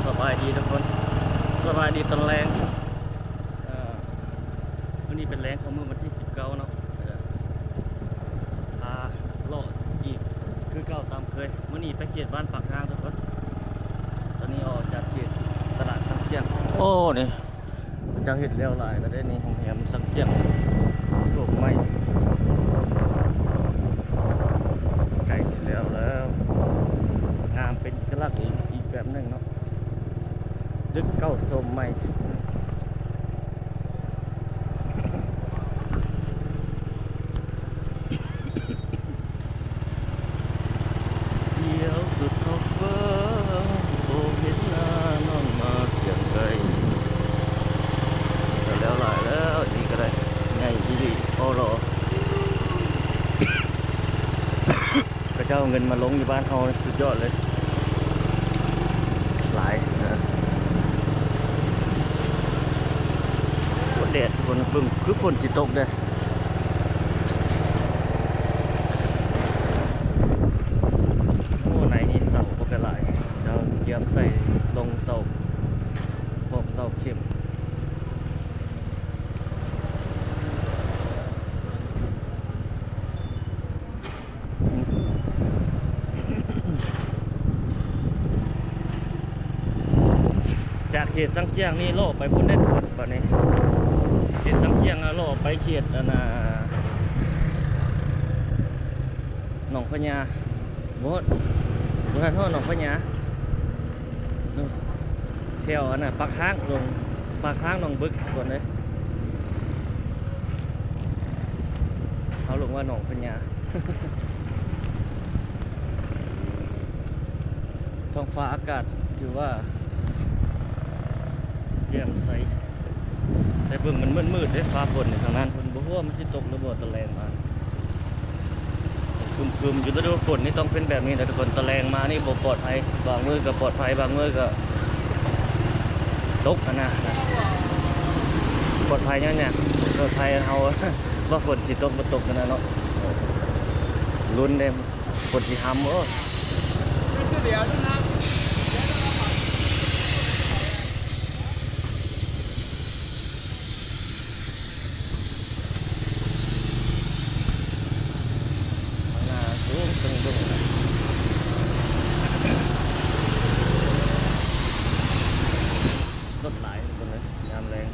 ສະບາຍດີທຸກຄົນ ສະບາຍດີຕອນແລງ. ເອີ ມື້ນີ້ເປັນແລງຂອງມື້ວັນທີສິບເກົ້າເນາະ ເອີ ພາເລາະອີກຄືເກົ່າຕາມເຄີຍ. ມື້ນີ້ໄປເຂດບ້ານປາກຮ້າງທຸກຄົນ. ຕອນນີ້ອອກຈາກເຂດຕະຫຼາດຊັງຈຽງ. ໂອ້ ນີ້ ເຂົາເຈົ້າເຮັດແລ້ວຫຼາຍແລ້ວເດ້ນີ້ ໂຮງແຮມຊັງຈຽງໂສມໃໝ່ ໃກ້ຊິແລ້ວແລ້ວ ງາມເປັນເອກະລັກອີກ ອີກແບບໜຶ່ງເນາະ ຕຶກເກົ່າໂສມໃໝ່. ດຽວສຸດຂອບຟ້າ ໂອເຫັນໜ້ານ້ອງມາຄຽງໃກ້. ກໍແລ້ວຫຼາຍແລ້ວ ນີ້ກໍໄດ້ໃຫຍ່ອີ່ຫຼີ ໂອໂລ. ເຂົາເຈົ້າເອົາເງິນມາລົງຢູ່ບ້ານເຮົາ ສຸດຍອດເລີຍ ຫຼາຍນະ. ໂອ້ ແດດ ທຸກຄົນ ເບິ່ງ ຄືຝົນຊິຕົກເດ້. ໂອ້ ໃນນີ້ເສົາບັກຫຼາຍ ເຈົ້າກຽມໃສ່ລົງເສົາ ພວກເສົາເຂັມ. ຈາກເຂດຊັງຈຽງນີ້ເລາະໄປພຸ້ນເດ້ ບັດນີ້ ເຂດຊັງຈຽງເລາະໄປເຂດ ອັນນ່າ ໜອງພະຍາ ບໍ່ ບໍ່ທັນຮອດໜອງພະຍາ ແຖວ ອັນນ່າ ປາກຮ້າງລົງ ປາກຮ້າງໜອງບຶກກ່ອນເດ້. ເຮົາລົງວ່າໜອງພະຍາ. ທ້ອງຟ້າອາກາດຖືວ່າແຈ່ມໃສ ແຕ່ເບິ່ງມັນມືດໆເດ້ ຟ້າຝົນນີ້ ທາງນັ້ນເພິ່ນບໍ່ຮູ້ວ່າມັນຊິຕົກຫຼືບໍ່ຕອນແລງມາ. ຄຶມໆຢູ່ ລະດູຝົນນີ້ຕ້ອງເປັນແບບນີ້ແຫຼະທຸກຄົນ. ຕອນແລງມານີ້ບໍ່ປອດໄພ ບາງມື້ກໍປອດໄພ ບາງມື້ກໍຕົກຫັ້ນນະ. ປອດໄພຫຍັງ? ປອດໄພເຮົາວ່າຝົນຊິຕົກບໍ່ຕົກຫັ້ນນະເນາະ. ລຸ້ນເດ້ ຝົນຊິຮຳ. ໂອ້ ຂ້າງໜ້າສູງເຊິ່ງເບິ່ງນະ ລົດຫຼາຍເບິ່ງເລີຍຍາມແລງ.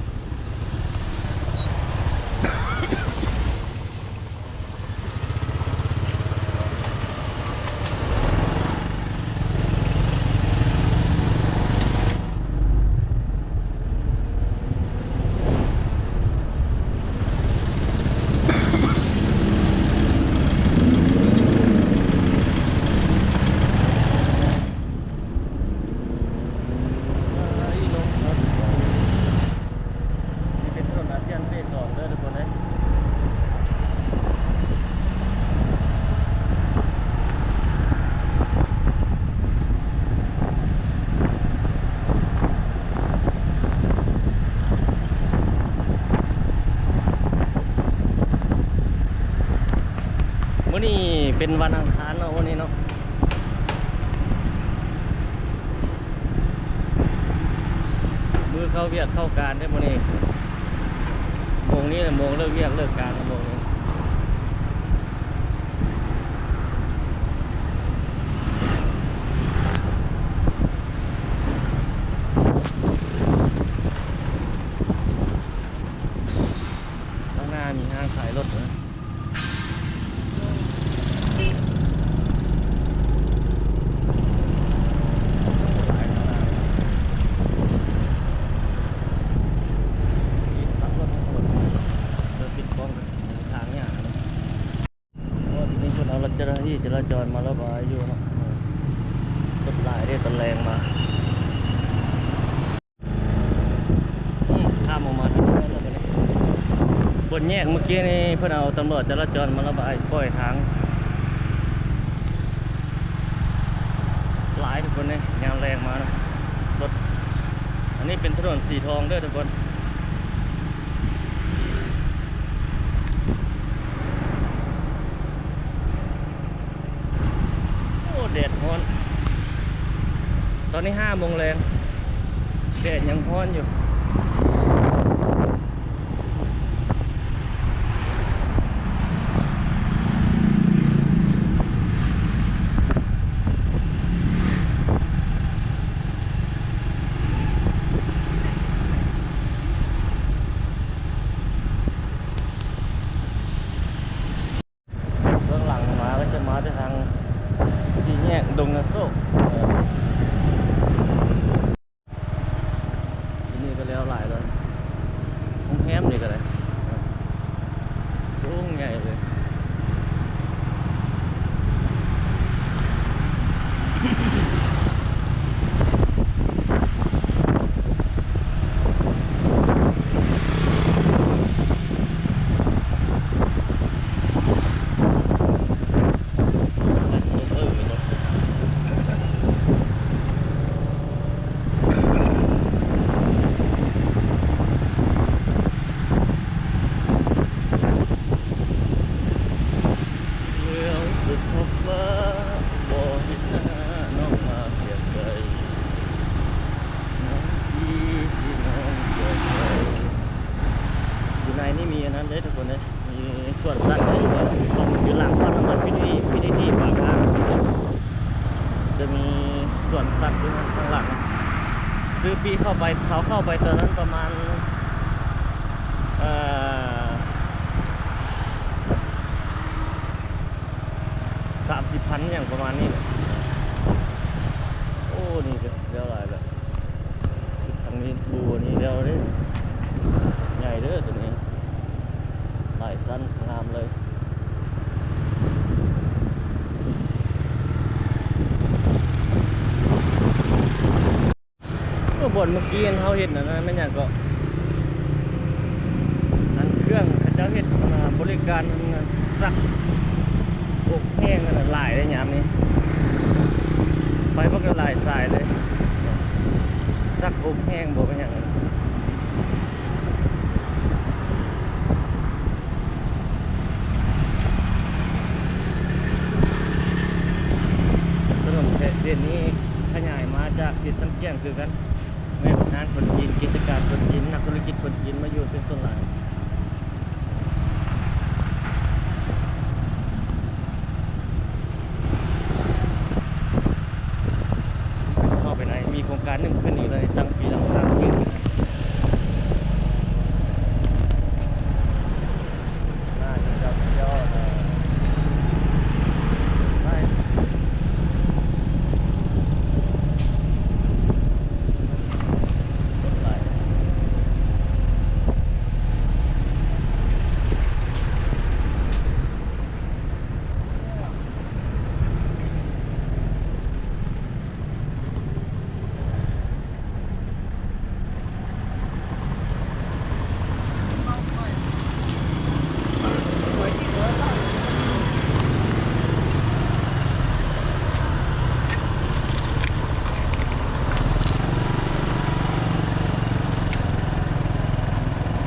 ນີ້ເປັນຖະໜົນອາຊຽນເຟສສອງເດີທຸກຄົນເອີຍ. ມື້ນີ້ເປັນວັນອັງຄານເນາະ ມື້ນີ້ເນາະ. ມື້ເຂົ້າວຽກເຂົ້າການເດ້ມື້ນີ້ ໂມງນີ້ແຫຼະໂມງເລີກວຽກເລີກການ ໂມງນີ້. ຂ້າງໜ້າມີຮ້ານຂາຍລົດເນາະ. ເອີ ປິດກ້ອງ ທາງຫຍ້າເນາະ. ໂອ້ ນີ້ເພິ່ນເອົາເຈົ້າໜ້າທີ່ຈະລາຈອນມາລະບາຍຢູ່ເນາະ. ເອີ ລົດຫຼາຍເດ້ຕອນແລງມາ. ອືມ ຂ້າມອອກມາທາງນີ້ແລ້ວບັດນີ້. ບ່ອນແຍກເມື່ອກີ້ນີ້ເພິ່ນເອົາຕຳຫຼວດຈະລາຈອນມາລະບາຍ ປ່ອຍທາງຫຼາຍທຸກຄົນເດ້ ຍາມແລງມາເນາະ ລົດ. ອັນນີ້ເປັນຖະໜົນສີທອງເດີທຸກຄົນ. ໂອ້ ແດດຮ້ອນ. ຕອນນີ້ຫ້າໂມງແລງ ແດດຍັງຮ້ອນຢູ່. ເບື້ອງຫຼັງມາກໍຈະມາແຕ່ທາງສີ່ແຍກດົງນາໂຊກ. ທີ່ນີ້ກໍແລ້ວຫຼາຍແລ້ວ ໂຮງແຮມນີ້ກໍໄດ້ ໂອ້ ໃຫຍ່ເລີຍ. ເມືອງສຸດຂອບຟ້າ ບໍ່ເຫັນໜ້ານ້ອງມາພຽງໃດ ນ້ອງທີ່ທີ່ນ້ອງຈະໄປ. ຢູ່ໃນນີ້ມີອັນນັ້ນເດ້ທຸກຄົນເດ້ ມີສວນສັດເດ້ ຢູ່ຫຼັງປ້ຳນ້ຳມັນ PTT PTT ປາກທາງ ຈະມີສວນສັດຢູ່ທາງຫຼັງ. ຊື້ປີ້ເຂົ້າໄປ ເຂົາເຂົ້າໄປຕອນນັ້ນປະມານ ເອີ ສາມສິບພັນຫຍັງປະມານນີ້ແຫຼະ. ໂອ້ ນີ້ກໍແລ້ວຫຼາຍແລ້ວ ທາງນີ້ ໂອ້ ນີ້ແລ້ວເດ້ ໃຫຍ່ເດີໂຕນີ້ ຫຼາຍຊັ້ນ ງາມເລີຍ. ໂອ້ ບ່ອນເມື່ອກີ້ເຮົາເຫັນອັນນັ້ນແມ່ນຫຍັງເກາະ ອັນເຄື່ອງເຂົາເຈົ້າເຮັດ ອັນນ່າ ບໍລິການ ອັນນ່າ ຊັກອົບແຫ້ງ ອັນນັ້ນຫຼາຍເດ້ຍາມນີ້ ໄປມັນກໍຫຼາຍສາຍເລີຍ ຊັກອົບແຫ້ງບໍ່ ແມ່ນຫຍັງ. ຖະໜົນເສັ້ນນີ້ຂະຫຍາຍມາຈາກເຂດຊຳກ້ຽງຄືກັນ ແມ່ນຮ້ານຄົນຈີນ ກິດຈະການຄົນຈີນ ນັກທຸລະກິດຄົນຈີນມາຢູ່ເປັນສ່ວນຫຼາຍ. ເຂົ້າໄປໃນ ມີໂຄງການໜຶ່ງຂຶ້ນອີກແລ້ວ ຕັ້ງປີລະຫ້າພັນກີບ. ໜ້າຈະເຈົ້າ ໄປ ຄົນຫຼາຍ.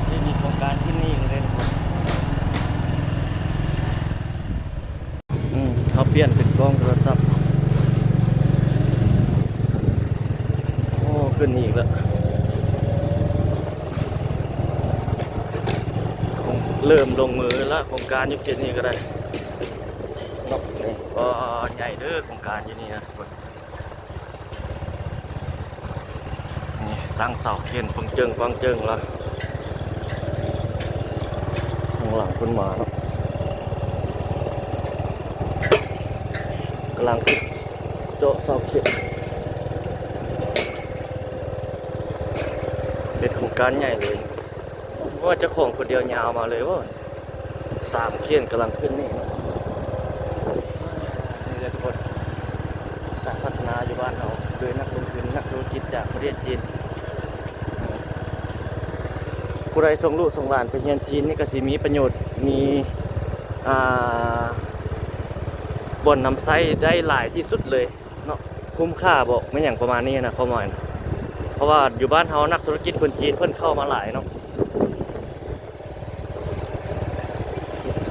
ນີ້ມີໂຄງການທີ່ນີ້ເລີຍທຸກຄົນ. ອືມ ເຮົາປ່ຽນເປັນກ້ອງໂທລະສັບ. ໂອ້ ຂຶ້ນອີກແລ້ວ ເລີ່ມລົງມືແລ້ວ ໂຄງການຢູ່ເຂດນີ້ກໍໄດ້ເນາະ. ນີ້ ກໍໃຫຍ່ເດີ ໂຄງການຢູ່ນີ້ນະ. ນີ້ ຕັ້ງເສົາເຄນປຶ້ງເຈິງປຶ້ງເຈິງລະ ຂ້າງຫຼັງເພິ່ນມາເນາະ ກຳລັງຊິເຈາະເສົາເຄນ ເຮັດໂຄງການໃຫຍ່ເລີຍ. ວ່າເຈົ້າຂອງຄົນດຽວຍາວມາເລີຍບໍ່? ສາມເຂນກຳລັງຂຶ້ນນີ້ເນາະ. ນີ້ແຫຼະທຸກຄົນ ການພັດທະນາຢູ່ບ້ານເຮົາ ໂດຍນັກລົງທຶນ ນັກທຸລະກິດຈາກປະເທດຈີນ. ຜູ້ໃດສົ່ງລູກສົ່ງຫຼານໄປຮຽນຈີນນີ້ກໍຊິມີປະໂຫຍດ ມີ ອ່າ ບ່ອນນຳໃຊ້ໄດ້ຫຼາຍທີ່ສຸດເລີຍເນາະ. ຄຸ້ມຄ່າບໍ ແມ່ນຫຍັງປະມານນີ້ນະ ຄວາມໝາຍນະ. ເພາະວ່າຢູ່ບ້ານເຮົາ ນັກທຸລະກິດຄົນຈີນເພິ່ນເຂົ້າມາຫຼາຍເນາະ.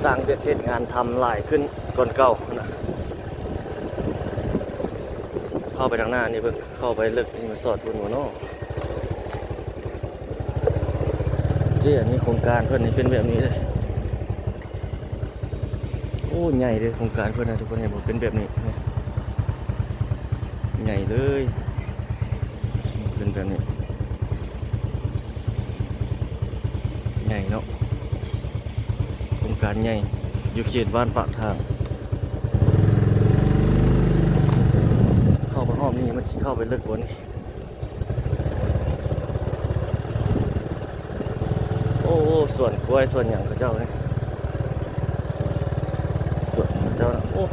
ສ້າງວຽກເຮັດງານທຳຫຼາຍຂຶ້ນກ່ອນເກົ່າຫັ້ນນະ. ເຂ ຂົ້າໄປທາງໜ້ານີ້ເບິ່ງ ເຂົ້າໄປເລິກນີ້ ມັນສອດພຸ້ນບໍ່ເນາະ. ເດ້ ອັນນີ້ໂຄງການເພິ່ນນີ້ເປັນແບບນີ້ເດ້. ໂອ້ ໃຫຍ່ເດ້ ໂຄງການເພິ່ນນະ ທຸກຄົນເຫັນບໍ່ ເປັນແບບນີ້ ໃຫຍ່ເລີຍ ເປັນແບບນີ້ ໃຫຍ່ເນາະ ໂຄງການໃຫຍ່ ຢູ່ເຂດບ້ານປາກທາງ. ເຂົ້າມາຮອບນີ້ ມັນຊິເຂົ້າໄປເລິກບໍ່ນີ້? ໂອ້ ສວນກ້ວຍສວນຫຍັງເຂົາເຈົ້ານີ້ ສວນເຂົາເຈົ້ານະ ໂອ້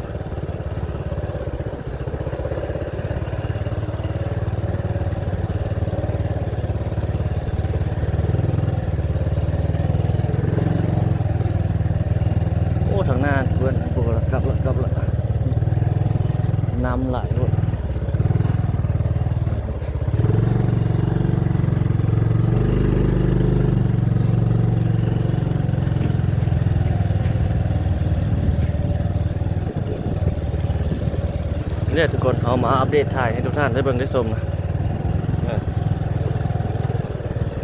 ໂອ້ ທາງໜ້າເພື່ອນ ໂອ້ ກັບລະ ກັບລະ ນ້ຳຫຼາຍໂພດ. ນີ້ແຫຼະທຸກຄົນ ເຮົາມາອັບເດດຖ່າຍໃຫ້ທຸກທ່ານໄດ້ເບິ່ງໄດ້ຊົມນະ ເອີ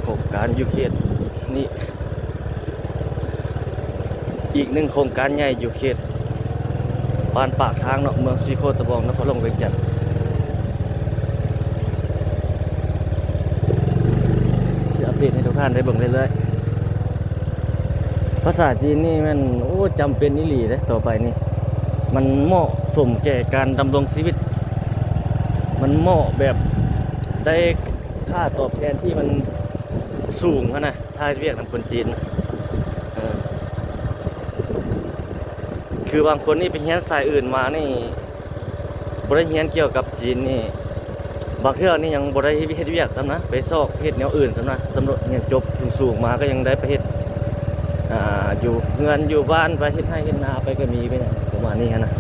ໂຄງການຢູ່ເຂດນີ້. ອີກໜຶ່ງໂຄງການໃຫຍ່ຢູ່ເຂດບ້ານປາກທາງເນາະ ເມືອງສີໂຄດຕະບອງ ນະຄອນຫຼວງວຽງຈັນ. ຊິອັບເດດໃຫ້ທຸກທ່ານໄດ້ເບິ່ງເລື້ອຍໆ. ພາສາຈີນນີ້ແມ່ນ ໂອ້ ຈຳເປັນອີ່ຫຼີເດ້ ຕໍ່ໄປນີ້ ມັນເໝາະສົມແກ່ການດຳລົງຊີວິດ ມັນເໝາະແບບໄດ້ຄ່າຕອບແທນທີ່ມັນສູງຫັ້ນນະ. ຖ້າເຮັດວຽກນຳຄົນຈີນ ເອີ ຄືບາງຄົນນີ້ໄປຮຽນສາຍອື່ນມານີ້ ບໍ່ໄດ້ຮຽນກ່ຽວກັບຈີນນີ້ ບາງເທື່ອນີ້ຍັງບໍ່ໄດ້ເຮັດວຽກຊ້ຳນະ ໄປຊອກເຮັດແນວອື່ນຊ້ຳນະ. ສຳລັບຮຽນຈົບສູງໆມາກໍຍັງໄດ້ໄປເຮັດ ອ່າ ຢູ່ເຮືອນຢູ່ບ້ານ ໄປເຮັດໄຮ່ເຮັດນາໄປກໍມີ ໄປຫຍັງປະມານນີ້ຫັ້ນນະ.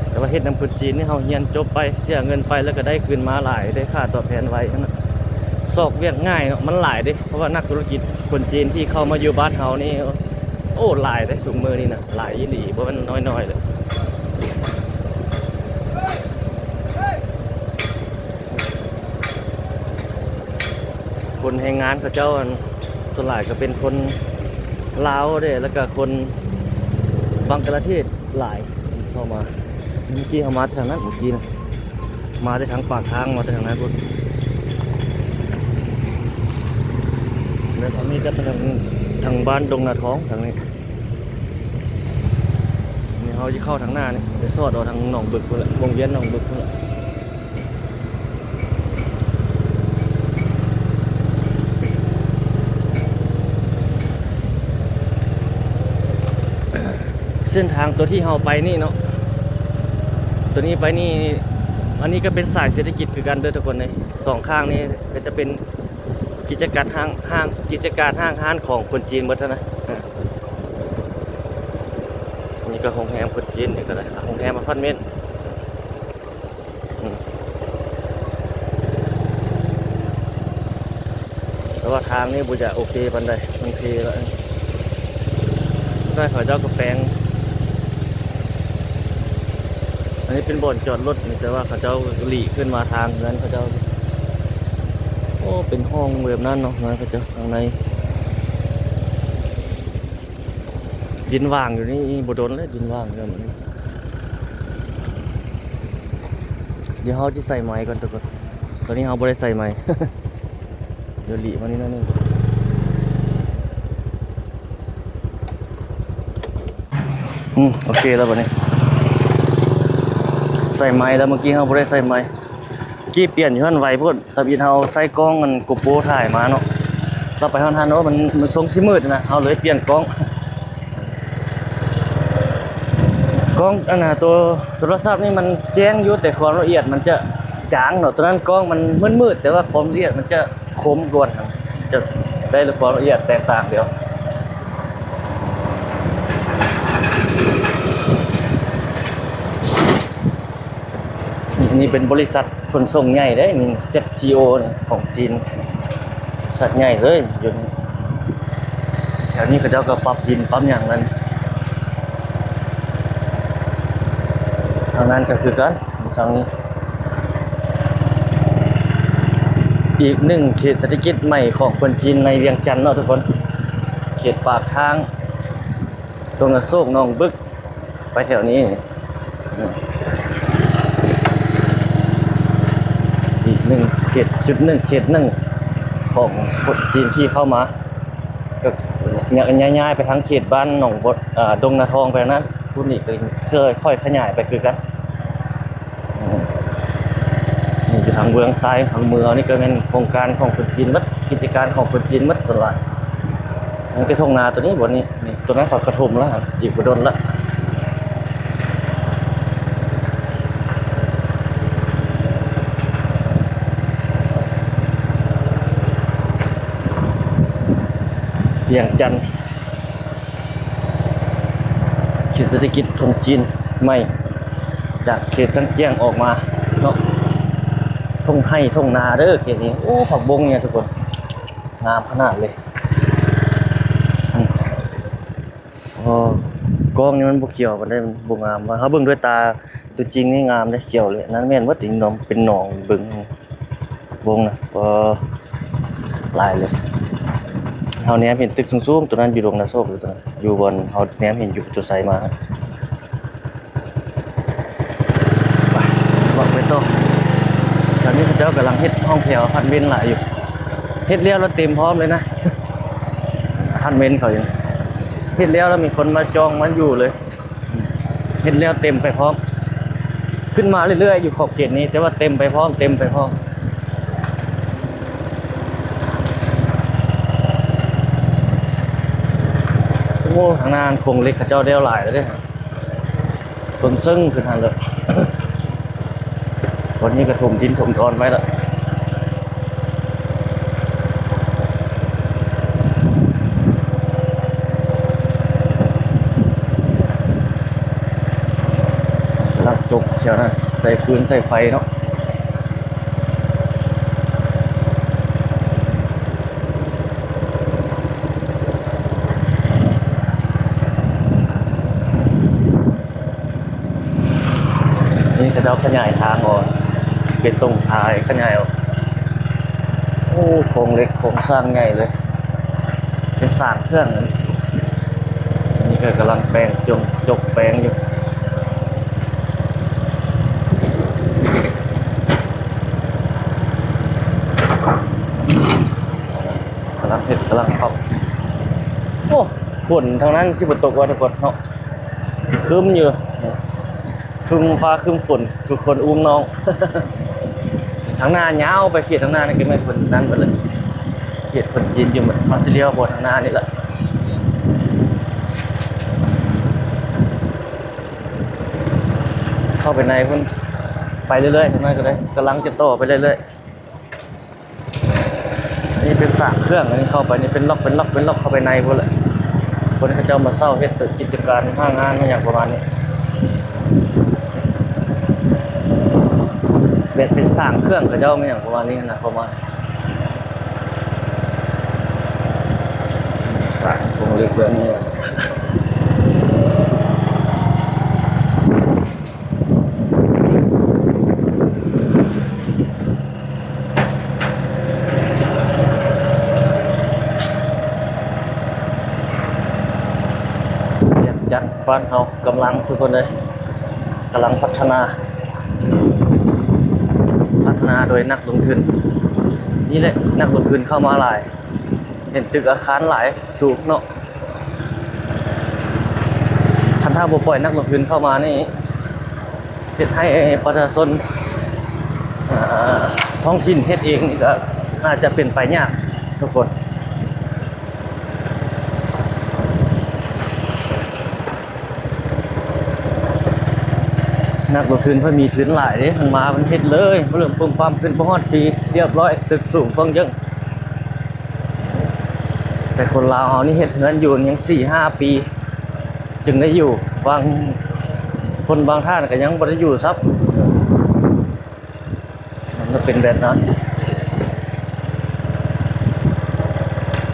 ແຕ່ວ່າເຮັດນຳຄົນຈີນນີ້ ເຮົາຮຽນຈົບໄປ ເສຍເງິນໄປ ແລ້ວກໍໄດ້ຄືນມາຫຼາຍ ໄດ້ຄ່າຕອບແທນໄວຫັ້ນນະ. ຊອກວຽກງ່າຍເນາະ ມັນຫຼາຍເດ້ ເພາະວ່ານັກທຸລະກິດຄົນຈີນທີ່ເຂົ້າມາຢູ່ບ້ານເຮົານີ້ ໂອ້ ຫຼາຍເດ້ ທຸກມື້ນີ້ນະ ຫຼາຍອີ່ຫຼີ ບໍ່ແມ່ນນ້ອຍໆເລີຍ. ຄົນແຮງງານເຂົາເຈົ້າ ອັນ ສ່ວນຫຼາຍກໍເປັນຄົນລາວເດ້ ແລ້ວກໍຄົນບັງກະລາເທດຫຼາຍເຂົ້າມາ. ເມື່ອກີ້ເຮົາມາທາງນັ້ນ ເມື່ອກີ້ນະ ມາແຕ່ທາງປາກທາງ ມາແຕ່ທາງນັ້ນພຸ້ນ ແລ້ວທາງນີ້ຈະໄປທາງ ທາງບ້ານດົງນາທອງ ທາງນີ້. ນີ້ເຮົາຊິເຂົ້າທາງໜ້ານີ້ ໄປສອດເອົາທາງໜອງບຶກພຸ້ນແຫຼະ ວົງວຽນໜອງບຶກພຸ້ນແຫຼະ. ເສັ້ນທາງຕົວທີ່ເຮົາໄປນີ້ເນາະ ຕົວນີ້ໄປນີ້ ອັນນີ້ກໍເປັນສາຍເສດຖະກິດຄືກັນເດີທຸກຄົນເອີຍ. ສອງຂ້າງນີ້ກໍຈະເປັນ ກິດຈະການຫ້າງ ຫ້າງ ກິດຈະການຫ້າງຮ້ານຂອງຄົນຈີນເບິດຫັ້ນນະ. ເອີ ນີ້ກໍໂຮງແຮມຄົນຈີນ ນີ້ກໍໄດ້ ໂຮງແຮມອາພາດເມັນ. ອືມ ແຕ່ວ່າທາງນີ້ບໍ່ຢາກໂອເຄປານໃດ ມັນເພແລ້ວ. ໄດ້ເຂົາເຈົ້າກໍແປງ ອັນນີ້ເປັນບ່ອນຈອດລົດນີ້ ແຕ່ວ່າເຂົາເຈົ້າຫຼີກຂຶ້ນມາທາງເຮືອນເຂົາເຈົ້າ. ໂອ້ ເປັນຫ້ອງແບບນັ້ນເນາະ ເຮືອນເຂົາເຈົ້າຂ້າງໃນ. ດິນຫວ່າງຢູ່ນີ້ ບໍ່ດົນແລ້ວ ດິນຫວ່າງຢູ່ນີ້. ດຽວເຮົາຊິໃສ່ໄມ້ກ່ອນທຸກຄົນ ຕອນນີ້ເຮົາບໍ່ໄດ້ໃສ່ໄມ້. ດຽວຫຼີກມານີ້ໜ້ອຍໜຶ່ງ. ອືມ ໂອເຄແລ້ວບັດນີ້ ໃສ່ໄມ້ແລ້ວ. ເມື່ອກີ້ເຮົາບໍ່ໄດ້ໃສ່ໄມ້ ກີ້ປ່ຽນຢູ່ຫັ້ນໄວໂພດ. ທຳອິດເຮົາໃຊ້ກ້ອງອັນ GoPro ຖ່າຍມາເນາະ ລະໄປຮອດຫັ້ນ ໂອ້ ມັນ ມັນຊົງຊິມືດນະ ເຮົາເລີຍປ່ຽນກ້ອງ. ກ້ອງອັນນະ ໂຕໂທລະສັບນີ້ມັນແຈ້ງຢູ່ ແຕ່ຄວາມລະອຽດມັນຈະຈາງເນາະ. ໂຕນັ້ນກ້ອງມັນມືດໆ ແຕ່ວ່າຄວາມລະອຽດມັນຈະຄົມກວ່າຫັ້ນ ຈະໄດ້ຄວາມລະອຽດແຕກຕ່າງດຽວ. ອັນນີ້ເປັນບໍລິສັດຂົນສົ່ງໃຫຍ່ເດ້ນີ້ ເຊັດທີໂອ ນີ້ຂອງຈີນ ບໍລິສັດໃຫຍ່ເລີຍຢູ່ນີ້. ແຖວນີ້ເຂົາເຈົ້າກໍປັບດິນປັບຫຍັງນັ້ນ ທາງນັ້ນກໍຄືກັນ ທາງນີ້ ອີກໜຶ່ງເຂດເສດຖະກິດໃໝ່ຂອງຄົນຈີນໃນວຽງຈັນເນາະທຸກຄົນ, ເຂດປາກທາງ ດົງນາໂຊກ ໜອງບຶກ ໄປແຖວນີ້. ອີກໜຶ່ງເຂດ ຈຸດໜຶ່ງ ເຂດໜຶ່ງຂອງຄົນຈີນທີ່ເຂົ້າມາ ກໍຍ້າຍ ຍ້າຍໄປທາງເຂດບ້ານໜອງບົດ ເອີ ດົງນາທອງໄປນັ້ນ, ພຸ້ນນີ້ກໍຄ່ອຍຂະຫຍາຍໄປຄືກັນ. ນີ້ຢູ່ທາງເບື້ອງຊ້າຍ ທາງມືເຮົານີ້ກໍແມ່ນໂຄງການຂອງຄົນຈີນໝົດ, ກິດຈະການຂອງຄົນຈີນໝົດສ່ວນຫຼາຍ. ຍັງແຕ່ທົ່ງນາຕົວນີ້ ບ່ອນນີ້ ນີ້ ຕົວນັ້ນເຂົາກະຖົມແລ້ວ ອີກບໍ່ດົນລະ. ວຽງຈັນ ເຂດເສດຖະກິດຄົນຈີນໃໝ່ ຈາກເຂດຊາງຈຽງອອກມາເນາະ. ທົ່ງໄຮ່ທົ່ງນາເດີເຂດນີ້. ໂອ້ ຜັກບົ້ງນີ້ທຸກຄົນ ງາມຂະໜາດເລີຍ. ອືມ ອໍ ກ້ອງນີ້ມັນບໍ່ຂຽວປານໃດ ມັນບໍ່ງາມ. ເຮົາເບິ່ງດ້ວຍຕາຕົວຈິງນີ້ງາມເດ້ ຂຽວເລີຍ. ອັນນັ້ນແມ່ນໝົດ ເປັນໜອງ ເປັນໜອງເບິ່ງ ວົງນະ ກໍຫຼາຍເລີຍ. ເຮົາແນມເຫັນຕຶກສູງໆ ຕົວນັ້ນຢູ່ດົງນາໂຊກ ຢູ່ຕົວນັ້ນ ຢູ່ບ່ອນເຮົາແນມເຫັນຢູ່ປະຕູໄຊມາ. ໄປ ເລາະໄປຕໍ່. ແຖວນີ້ເຂົາເຈົ້າກຳລັງເຮັດຫ້ອງແຖວອາພາດເມັນຫຼາຍຢູ່. ເຮັດແລ້ວ ແລ້ວເຕັມພ້ອມເລີຍນະ ອາພາດເມັນເຂົາຢູ່. ເຮັດແລ້ວ ແລ້ວມີຄົນມາຈອງມາຢູ່ເລີຍ. ເຮັດແລ້ວເຕັມໄປພ້ອມ, ຂຶ້ນມາເລື້ອຍໆ ຢູ່ຂອບເຂດນີ້ ແຕ່ວ່າເຕັມໄປພ້ອມ ເຕັມໄປພ້ອມ. ໂອ້ ທາງໜ້າໂຄງເຫຼັກເຂົາເຈົ້າແລ້ວຫຼາຍແລ້ວເດ້ ເບິ່ງເຊິ່ງຂຶ້ນຫັ້ນເລີຍ. ວັນນີ້ກໍຖົມດິນຖົມດອນໄວ້ລະ. ລັກຈົກແຖວນັ້ນ ໃສ່ຟືນໃສ່ໄຟເນາະ. ນີ້ເຂົາເຈົ້າຂະຫຍາຍທາງອອກ ເປັນຕົງທ້າຍຂະຫຍາຍອອກ. ໂອ້ ໂຄງເຫຼັກໂຄງສ້າງໃຫຍ່ເລີຍ ເປັນສາງເຄື່ອງ. ນີ້ກໍກຳລັງແປງ ຈົກ ຈົກແປງຢູ່. ກຳລັງເຮັດ ກຳລັງປັບ. ໂອ້ ຝົນທາງນັ້ນຊິບໍ່ຕົກວ່າ ທຸກຄົນເນາະ ຄຶ້ມຢູ່ ຄຶ້ມຟ້າຄຶ້ມຝົນ ທຸກຄົນອຸ້ມນ້ອງ. ທາງໜ້າຍາວໄປ ເຂດທາງໜ້ານີ້ກໍແມ່ນຄົນນັ້ນເບິດເລີຍ ເຂດຄົນຈີນຢູ່ໝົດ. ເຮົາຊິລ້ຽວບ່ອນທາງໜ້ານີ້ລະ ເຂົ້າໄປໃນພຸ້ນ ໄປເລື້ອຍໆ ທາງນັ້ນກໍໄດ້ ກຳລັງຈະຕໍ່ໄປເລື້ອຍໆ. ນີ້ເປັນສາງເຄື່ອງ ອັນນີ້ເຂົ້າໄປນີ້ເປັນລັອກ ເປັນລັອກ ເປັນລັອກ ເຂົ້າໄປໃນພຸ້ນແຫຼະ. ຄົນເຂົາເຈົ້າມາເຊົ່າເຮັດກິດຈະການ ຫ້າງຮ້ານ ອີ່ຫຍັງປະມານນີ້ ແບບເປັນສາງເຄື່ອງເຂົາເຈົ້າ ອີ່ຫຍັງປະມານນີ້ນະ ເຂົ້າມາ ສາງໂຄງເຫຼັກແບບນີ້. ວຽງຈັນບ້ານເຮົາກຳລັງ ທຸກຄົນເອີຍ ກຳລັງພັດທະນາ ພັດທະນາໂດຍນັກລົງທຶນ. ນີ້ແຫຼະ ນັກລົງທຶນເຂົ້າມາຫຼາຍ ເຫັນຕຶກອາຄານຫຼາຍ ສູງເນາະ. ຄັນຖ້າບໍ່ປ່ອຍນັກລົງທຶນເຂົ້າມານີ້ ເຮັດໃຫ້ປະຊາຊົນ ເອີ ທ້ອງຖິ່ນເຮັດເອງນີ້ກໍໜ້າຈະເປັນໄປຍາກທຸກຄົນ. ນັກລົງທຶນເພິ່ນມີທຶນຫຼາຍເດ້ ເພິ່ນມາເພິ່ນເຮັດເລີຍ ເລີ່ມປຸ້ມປ້ຳຂຶ້ນບໍ່ຮອດປີ ລຽບຮ້ອຍ ຕຶກສູງເບິ່ງເຢິງ. ແຕ່ຄົນລາວເຮົານີ້ເຮັດເຮືອນຢູ່ຍັງສີ່ຫ້າປີຈຶ່ງໄດ້ຢູ່ ບາງຄົນບາງທ່ານກໍຍັງບໍ່ໄດ້ຢູ່ຊ້ຳ. ມັນກໍເປັນແບບນັ້ນ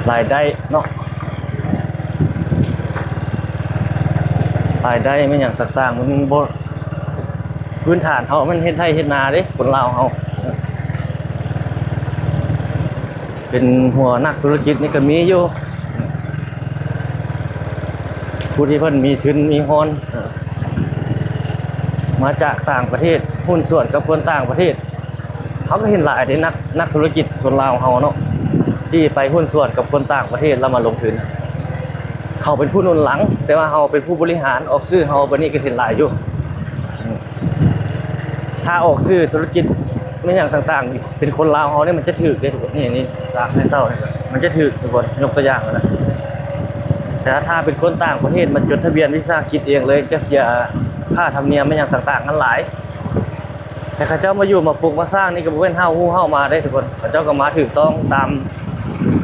ລາຍໄດ້ເນາະ ລາຍໄດ້ແມ່ນຫຍັງຕ່າງໆ ມັນບໍ່ ພື້ນຖານເຮົາມັນເຮັດໄຮ່ເຮັດນາເດ້ ຄົນລາວເຮົາ. ເປັນຫົວນັກທຸລະກິດນີ້ກໍມີຢູ່ ຜູ້ທີ່ເພິ່ນມີທຶນມີຮອນ ເອີ ມາຈາກຕ່າງປະເທດ ຫຸ້ນສ່ວນກັບຄົນຕ່າງປະເທດ. ເຮົາກໍເຫັນຫຼາຍເດ້ ນັກ ນັກທຸລະກິດຄົນລາວເຮົາເນາະ ທີ່ໄປຫຸ້ນສ່ວນກັບຄົນຕ່າງປະເທດ ແລ້ວມາລົງທຶນ. ເຂົາເປັນຜູ້ໜູນຫຼັງ ແຕ່ວ່າເຮົາເປັນຜູ້ບໍລິຫານ ອອກຊື່ເຮົາ ບາດນີ້ກໍເຫັນຫຼາຍຢູ່. ຖ້າອອກຊື່ທຸລະກິດແມ່ນຫຍັງຕ່າງໆ ເປັນຄົນລາວເຮົານີ້ ມັນຈະຖືກເດ້ທຸກຄົນ. ນີ້ ນີ້ ຕາມໃຫ້ເຊົ່ານີ້ ມັນຈະຖືກທຸກຄົນ. ຍົກຕົວຢ່າງຫັ້ນນະ ແຕ່ຖ້າເປັນຄົນຕ່າງປະເທດ ມາຈົດທະບຽນວິສາຫະກິດເອງເລີຍ ຈະເສຍຄ່າທຳນຽມແມ່ນຫຍັງຕ່າງໆ ນັ້ນຫຼາຍ. ແຕ່ເຂົາເຈົ້າມາຢູ່ມາປຸກມາສ້າງນີ້ ກໍບໍ່ແມ່ນເຮົາຮູ້ເຮົາມາເດ້ທຸກຄົນ. ເຂົາເຈົ້າກໍມາຖືກຕ້ອງຕາມ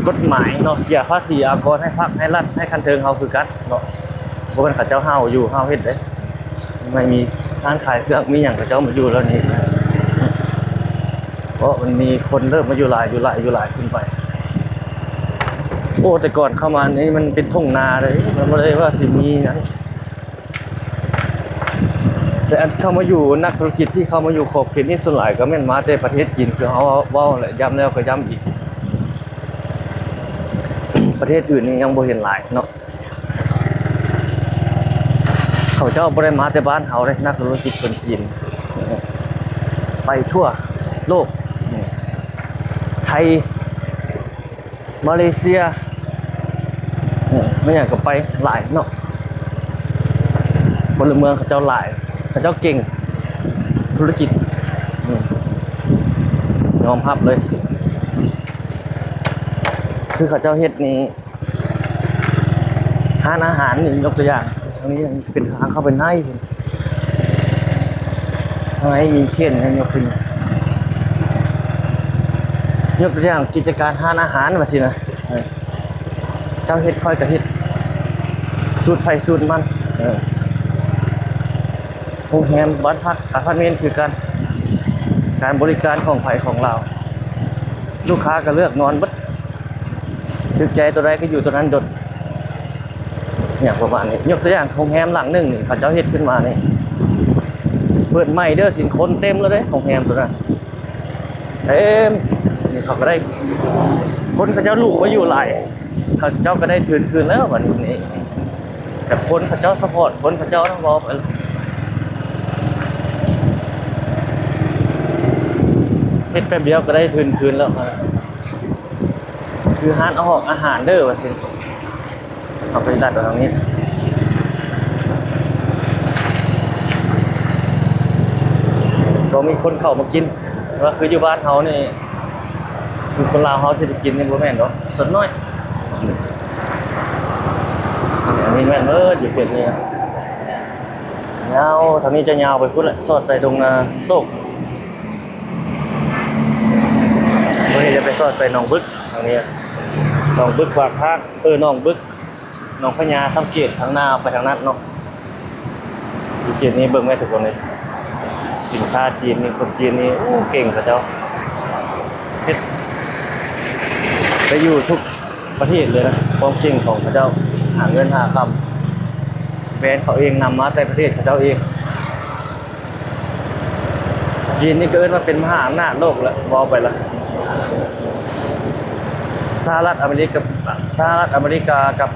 ກົດໝາຍເນາະ ເສຍພາສີອາກອນໃຫ້ພັກໃຫ້ລັດໃຫ້ຂັ້ນເທິງເຮົາຄືກັນເນາະ. ບໍ່ແມ່ນເຂົາເຈົ້າເຮົາຢູ່ເຮົາເຮັດເດ້. ມັນມີຮ້ານຂາຍເຄື່ອງມີຫຍັງ ເຂົາເຈົ້າມາຢູ່ແລ້ວນີ້ ເພາະມັນມີຄົນເລີ່ມມາຢູ່ຫຼາຍ ຢູ່ຫຼາຍ ຢູ່ຫຼາຍຂຶ້ນໄປ. ໂອ້ ແຕ່ກ່ອນເຂົ້າມານີ້ມັນເປັນທົ່ງນາເດ້ ມັນບໍ່ໄດ້ວ່າຊິມີຫຍັງ. ແຕ່ອັນທີ່ເຂົ້າມາຢູ່ ນັກທຸລະກິດທີ່ເຂົ້າມາຢູ່ຂອບເຂດນີ້ ສ່ວນຫຼາຍກໍແມ່ນມາແຕ່ປະເທດຈີນ ຄືເຮົາເວົ້າແຫຼະ ຢ້ຳແລ້ວກໍຢ້ຳອີກ. ປະເທດອື່ນນີ້ຍັງບໍ່ເຫັນຫຼາຍເນາະ. ເຂົາເຈົ້າບໍ່ໄດ້ມາແຕ່ບ້ານເຮົາເດ້ ນັກທຸລະກິດຄົນຈີນ ໄປທົ່ວໂລກ ໄທ ມາເລເຊຍ ແມ່ນຫຍັງກໍໄປຫຼາຍເນາະ. ພົນລະເມືອງເຂົາເຈົ້າຫຼາຍ ເຂົາເຈົ້າເກັ່ງທຸລະກິດ ຍອມຮັບເລີຍ. ຄືເຂົາເຈົ້າເຮັດນີ້ ຮ້ານອາຫານນີ້ ຍົກຕົວຢ່າງ ທາງນີ້ເປັນທາງເຂົ້າໄປໃນພຸ້ນ ທາງໃນມີເຂດນີ້ ຍົກຂຶ້ນ ຍົກຕົວຢ່າງກິດຈະການຮ້ານອາຫານວ່າຊີ້ນະ ເຈົ້າເຮັດຂ້ອຍກໍເຮັດ ສູດໃຜສູດມັນ. ໂຮງແຮມ ບ້ານພັກ ອາພາດເມັນຄືກັນ ການບໍລິການຂອງໃຜຂອງລາວ ລູກຄ້າກໍເລືອກນອນເບິດ ຖືກໃຈຕົວໃດກໍຢູ່ຕົວນັ້ນດົນ ຫຍັງປະມານນີ້. ຍົກຕົວຢ່າງໂຮງແຮມຫຼັງໜຶ່ງນີ້ ເຂົາເຈົ້າເຮັດຂຶ້ນມານີ້ ເປີດໃໝ່ເດີ ຊິນຄົນເຕັມແລ້ວເດ້ ໂຮງແຮມຕົວນັ້ນເຕັມ. ນີ້ເຂົາກໍໄດ້ ຄົນເຂົາເຈົ້າຫຼູມາຢູ່ຫຼາຍ ເຂົາເຈົ້າກໍໄດ້ທຶນຄືນແລ້ວບັດນີ້. ແບບຄົນເຂົາເຈົ້າຊັບພອດ ຄົນເຂົາເຈົ້ານະ ເວົ້າໄປ ເຮັດແປັບດຽວກໍໄດ້ທຶນຄືນແລ້ວ. ຄືຮ້ານອາຫອກອາຫານເດີວ່າຊີ້ ເຮົາໄປຕັດເອົາທາງນີ້ ກໍມີຄົນເຂົ້າມາກິນ ວ່າຄືຢູ່ບ້ານເຮົານີ້ ຄືຄົນລາວເຮົາຊິໄປກິນນີ້ບໍ່ແມ່ນດອກ ສ່ວນໜ້ອຍ. ອັນນີ້ແມ່ນເບີດຢູ່ເຂດນີ້ ຍາວ ທາງນີ້ຈະຍາວໄປພຸ້ນແຫຼະ ສອດໃສ່ດົງນາໂຊກ. ມື້ນີ້ຈະໄປສອດໃສ່ໜອງບຶກ ທາງນີ້ ໜອງບຶກ ປາກທາງ ເອີ ໜອງບຶກ ໜອງພະຍາ ສັງເກດທາງໜ້າໄປທາງນັ້ນເນາະ. ຢູ່ເຂດນີ້ເບິ່ງແມ່ນທຸກຄົນເລີຍ ສິນຄ້າຈີນນີ້ ຄົນຈີນນີ້ ໂອ້ ເກັ່ງເຂົາເຈົ້າ ເຮັດໄປຢູ່ທຸກປະເທດເລີຍນະ ຄວາມເກັ່ງຂອງເຂົາເຈົ້າ ຫາເງິນຫາຄຳ ແບຣນເຂົາເອງນຳມາແຕ່ປະເທດເຂົາເຈົ້າເອງ. ຈີນນີ້ກໍເອີ້ນວ່າເປັນມະຫາອຳນາດໂລກແຫຼະ ເວົ້າໄປລະ ສະຫະລັດອາເມລິກາ ສະຫະລັດອາເມລິກາກັບ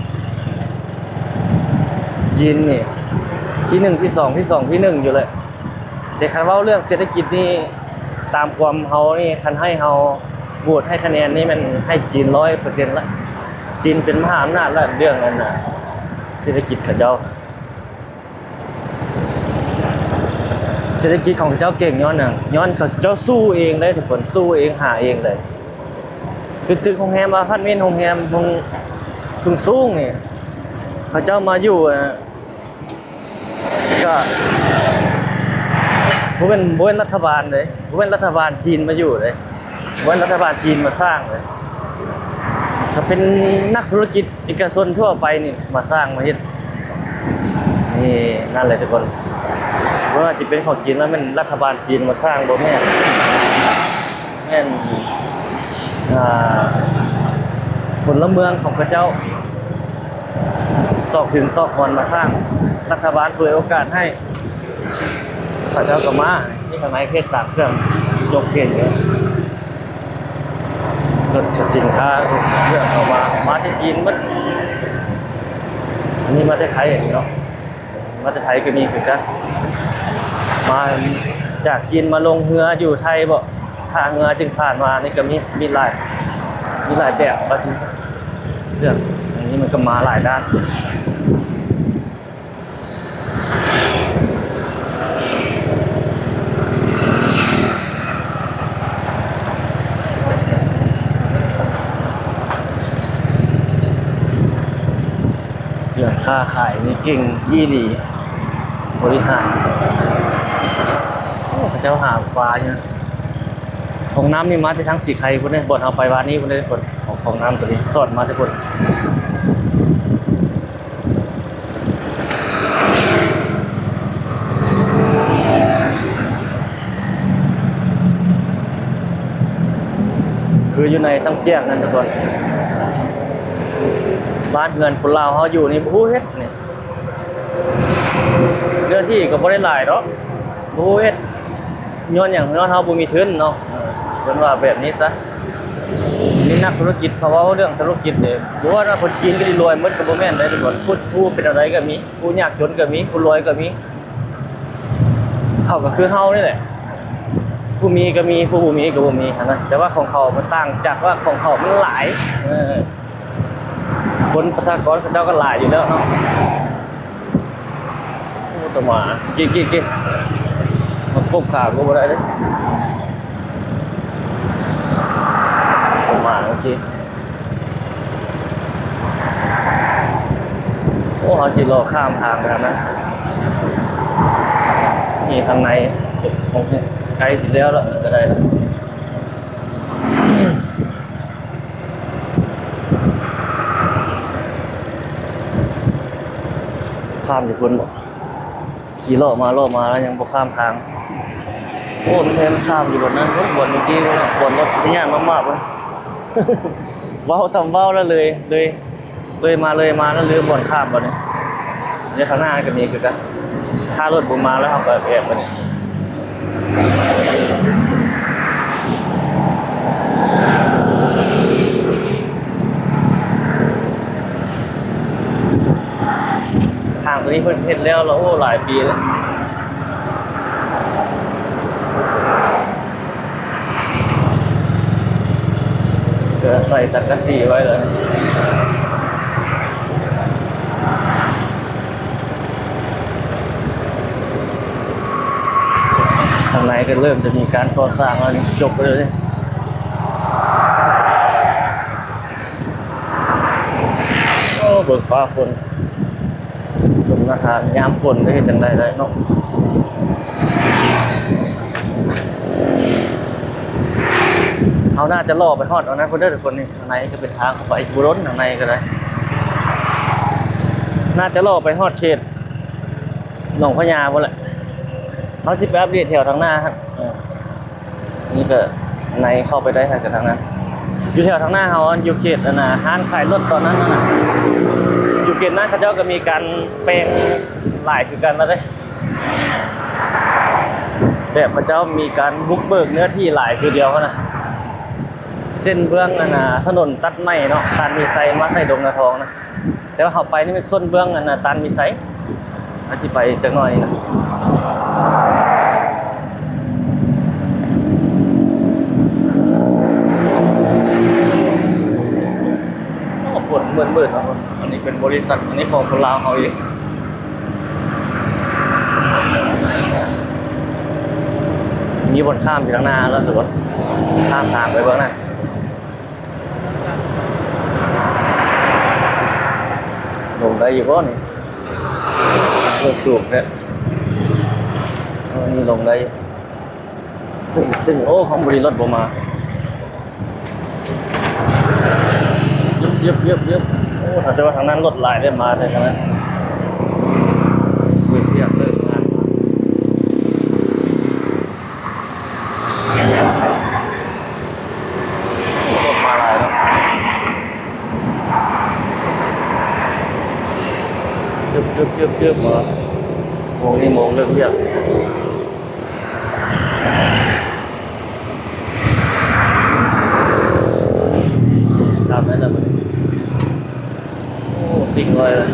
ຈີນນີ້ ທີໜຶ່ງ ທີສອງ ທີສອງ ທີໜຶ່ງຢູ່ແຫຼະ. ແຕ່ຄັນເວົ້າເລື່ອງເສດຖະກິດນີ້ ຕາມຄວາມເຮົານີ້ ຄັນໃຫ້ເຮົາໂຫວດໃຫ້ຄະແນນນີ້ ແມ່ນໃຫ້ຈີນຮ້ອຍເປີເຊັນລະ. ຈີນເປັນມະຫາອຳນາດລະ ເລື່ອງອັນນ່າ ເສດຖະກິດເຂົາເຈົ້າ. ເສດຖະກິດຂອງເຂົາເຈົ້າເກັ່ງຍ້ອນຫຍັງ? ຍ້ອນເຂົາເຈົ້າສູ້ເອງໄດ້ທຸກຄົນ ສູ້ເອງຫາເອງໄດ້. ຄືຕຶກໂຮງແຮມອາພາດເມັນ ໂຮງແຮມ ໂຮງສູງໆນີ້ ເຂົາເຈົ້າມາຢູ່ ອາ ກະບໍ່ແມ່ນ ບໍ່ແມ່ນລັດຖະບານເດ້ ບໍ່ແມ່ນລັດຖະບານຈີນມາຢູ່ເດ້. ບໍ່ແມ່ນລັດຖະບານຈີນມາສ້າງເລີຍ ກໍເປັນນັກທຸລະກິດເອກະຊົນທົ່ວໄປນີ້ມາສ້າງມາເຮັດ. ນີ້ ນັ້ນແຫຼະທຸກຄົນ ບໍ່ວ່າຊິເປັນຂອງຈີນລະແມ່ນລັດຖະບານຈີນມາສ້າງ ບໍ່ແມ່ນ ແມ່ນ ອ່າ ພົນລະເມືອງຂອງເຂົາເຈົ້າ ຊອກຫີນຊອກບ່ອນມາສ້າງ ລັດຖະບານເປີດໂອກາດໃຫ້ ເຂົາເຈົ້າກໍມາ. ນີ້ຂ້າງໃນເຂດສາມເຄື່ອງ ຍົກເຂດເລີຍ. ລົດ ກະສິນຄ້າເລືອກເອົາມາ ມາແຕ່ຈີນໝົດ. ອັນນີ້ມາແຕ່ໄທ ອັນນີ້ເນາະ ມາແຕ່ໄທກະມີຄືກັນ. ມາຈາກຈີນມາລົງເຮືອຢູ່ໄທບໍ ທ່າເຮືອຈຶ່ງຜ່ານມາ ນີ້ກະມີ ມີຫຼາຍ ມີຫຼາຍແບບວ່າຊິເລືອກ. ອັນນີ້ມັນກະມາຫຼາຍດ້ານ. ເລື່ອງຄ້າຂາຍນີ້ເກັ່ງອີ່ຫຼີ ບໍລິຫານ. ໂອ້ ເຂົາເຈົ້າຫາປາຢູ່ນະ. ຂອງນ້ຳນີ້ມາແຕ່ທາງສີໄຄພຸ້ນເດ້ ບ່ອນເຮົາໄປວານນີ້ພຸ້ນເດ້ທຸກຄົນ. ຂອງ ຂອງນ້ຳໂຕນີ້ສອດມາແຕ່ພຸ້ນ. ຄືຢູ່ໃນຊຳຈຽງນັ້ນທຸກຄົນ ບ້ານເຮືອນຄົນລາວເຮົາຢູ່ນີ້ບໍ່ຮູ້ເຮັດນີ້ ເນື້ອທີ່ກະບໍ່ໄດ້ຫຼາຍດອກ ບໍ່ຮູ້ເຮັດ. ຍ້ອນຫຍັງ? ຍ້ອນເຮົາບໍ່ມີທຶນເນາະ ເອີ ເພິ່ນວ່າແບບນີ້ຊະ. ມີນັກທຸລະກິດເຂົາເວົ້າເລື່ອງທຸລະກິດເດ້ ບໍ່ວ່າຄົນຈີນກະດີລວຍໝົດກະບໍ່ແມ່ນໄດ໋ທຸກຄົນ. ຜູ້ ຜູ້ເປັນແນວໃດກະມີ ຜູ້ຍາກຈົນກະມີ ຜູ້ລວຍກະມີ. ເຂົາກະຄືເຮົານີ້ແຫຼະ ຜູ້ມີກະມີ ຜູ້ບໍ່ມີກະບໍ່ມີຫັ້ນນະ. ແຕ່ວ່າຂອງເຂົາມັນຕ່າງຈາກວ່າຂອງເຂົາມັນຫຼາຍ ເອີ ຄົນປະຊາກອນເຂົາເຈົ້າກະຫຼາຍຢູ່ແລ້ວເນາະ. ໂອ້ ຕະໝາ ເກ ເກ ເກ ມາກົບຂາກະບໍ່ໄດ້ເດ້ ຕະໝາ ໂອເຄ. ໂອ້ ເຮົາຊິເລາະຂ້າມທາງໄປທາງນັ້ນ ນີ້ທາງໃນ ໃກ້ຊິແລ້ວລະ ກະໄດ້ລະ. ຂ້າມຢູ່ພຸ້ນບໍ? ຂີ່ເລາະມາເລາະມາແລ້ວຍັງບໍ່ຂ້າມທາງ. ໂອ້ ມັນແທ້ ມັນຂ້າມຢູ່ບ່ອນນັ້ນພຸ້ນ ບ່ອນເມື່ອກີ້ ບ່ອນລົດພະຍາດມາບໆ ເວີ້າຕຳເວົ້າແລ້ວເລີຍ ເລີຍ ເລີຍມາ ເລີຍມາແລ້ວລືມບ່ອນຂ້າມບາດນີ້. ເດ ທາງໜ້າກະມີຄືກັນ ຖ້າລົດບໍ່ມາແລ້ວເຮົາກະແອບບາດນີ້. ທາງໂຕນີ້ເພິ່ນເຮັດແລ້ວລະ ໂອ້ ຫຼາຍປີລະ ກະໃສ່ສັງກະສີໄວ້ລະ. ທາງໃນກະເລີ່ມຈະມີການກໍ່ສ້າງແລ້ວນີ້ ຈົບໄປແລ້ວນີ້. ໂອ້ ເບິ່ງຟ້າຝົນ ສົມໜ້າທານຍາມຝົນ ຈະເຮັດຈັ່ງໃດໄດ້ເນາະ. ເຮົາໜ້າຈະເລາະໄປຮອດອັນນັ້ນພຸ້ນເດີທຸກຄົນນີ້. ທາງໃນກະເປັນທາງເຂົ້າໄປ ບໍ່ດົນທາງໃນກະໄດ້ ໜ້າຈະເລາະໄປຮອດເຂດໜອງພະຍາພຸ້ນແຫຼະ. ເຮົາຊິໄປອັບເດດແຖວທາງໜ້າຫັ້ນ. ເອີ ນີ້ກະໃນເຂົ້າໄປໄດ້ ກະທາງນັ້ນ ຢູ່ແຖວທາງໜ້າເຮົາ ຢູ່ເຂດອັນນ່າ ຮ້ານຂາຍລົດຕອນນັ້ນຫັ້ນນະ ຢູ່ເຂດນັ້ນເຂົາເຈົ້າກະມີການແປງຫຼາຍຄືກັນລະເດ້. ແບບເຂົາເຈົ້າມີການບຸກເບີກເນື້ອທີ່ຫຼາຍຄືດຽວຫັ້ນນະ. ເສັ້ນເບື້ອງອັນນ່າ ຖະໜົນຕັດໃໝ່ເນາະ ຕານມີໄຊມາໃສ່ດົງນາທອງນະ. ແຕ່ວ່າເຮົາໄປນີ້ແມ່ນໂຊນເບື້ອງອັນນ່າ ຕານມີໄຊ ອາດຊິໄປຈັກໜ້ອຍນະ. ໂອ້ ຝົນມືດໆເນາະ. ອັນນີ້ເປັນບໍລິສັດ ອັນນີ້ຂອງຄົນລາວເຮົາເອງ. ມີບ່ອນຂ້າມຢູ່ທາງໜ້າແລ້ວທຸກຄົນ ຂ້າມທາງໄປເບິ່ງນະ. ລົງໄດ້ຢູ່ບໍ່ນີ້? ໂອ້ ສູງແທ້. ເອີ ນີ້ລົງໄດ້ຢູ່. ຕຶງໆ ໂອ້ ຂອງບໍລິລົດບໍ່ມາ. ເຢັບໆໆໆ. ໂອ້ ຖ້າແຕ່ວ່າທາງນັ້ນລົດຫຼາຍເດ້ ມາແຕ່ທາງນັ້ນ. ເວກວຽກເລີຍງານ. ໂອ້ ລົດມາຫຼາຍເນາະ. ຈຶບໆໆໆ ໂມງນີ້ໂມງເລີກວຽກ. ນັ້ນລະເບິ່ງ ໂອ້ ຕິງລອຍລະ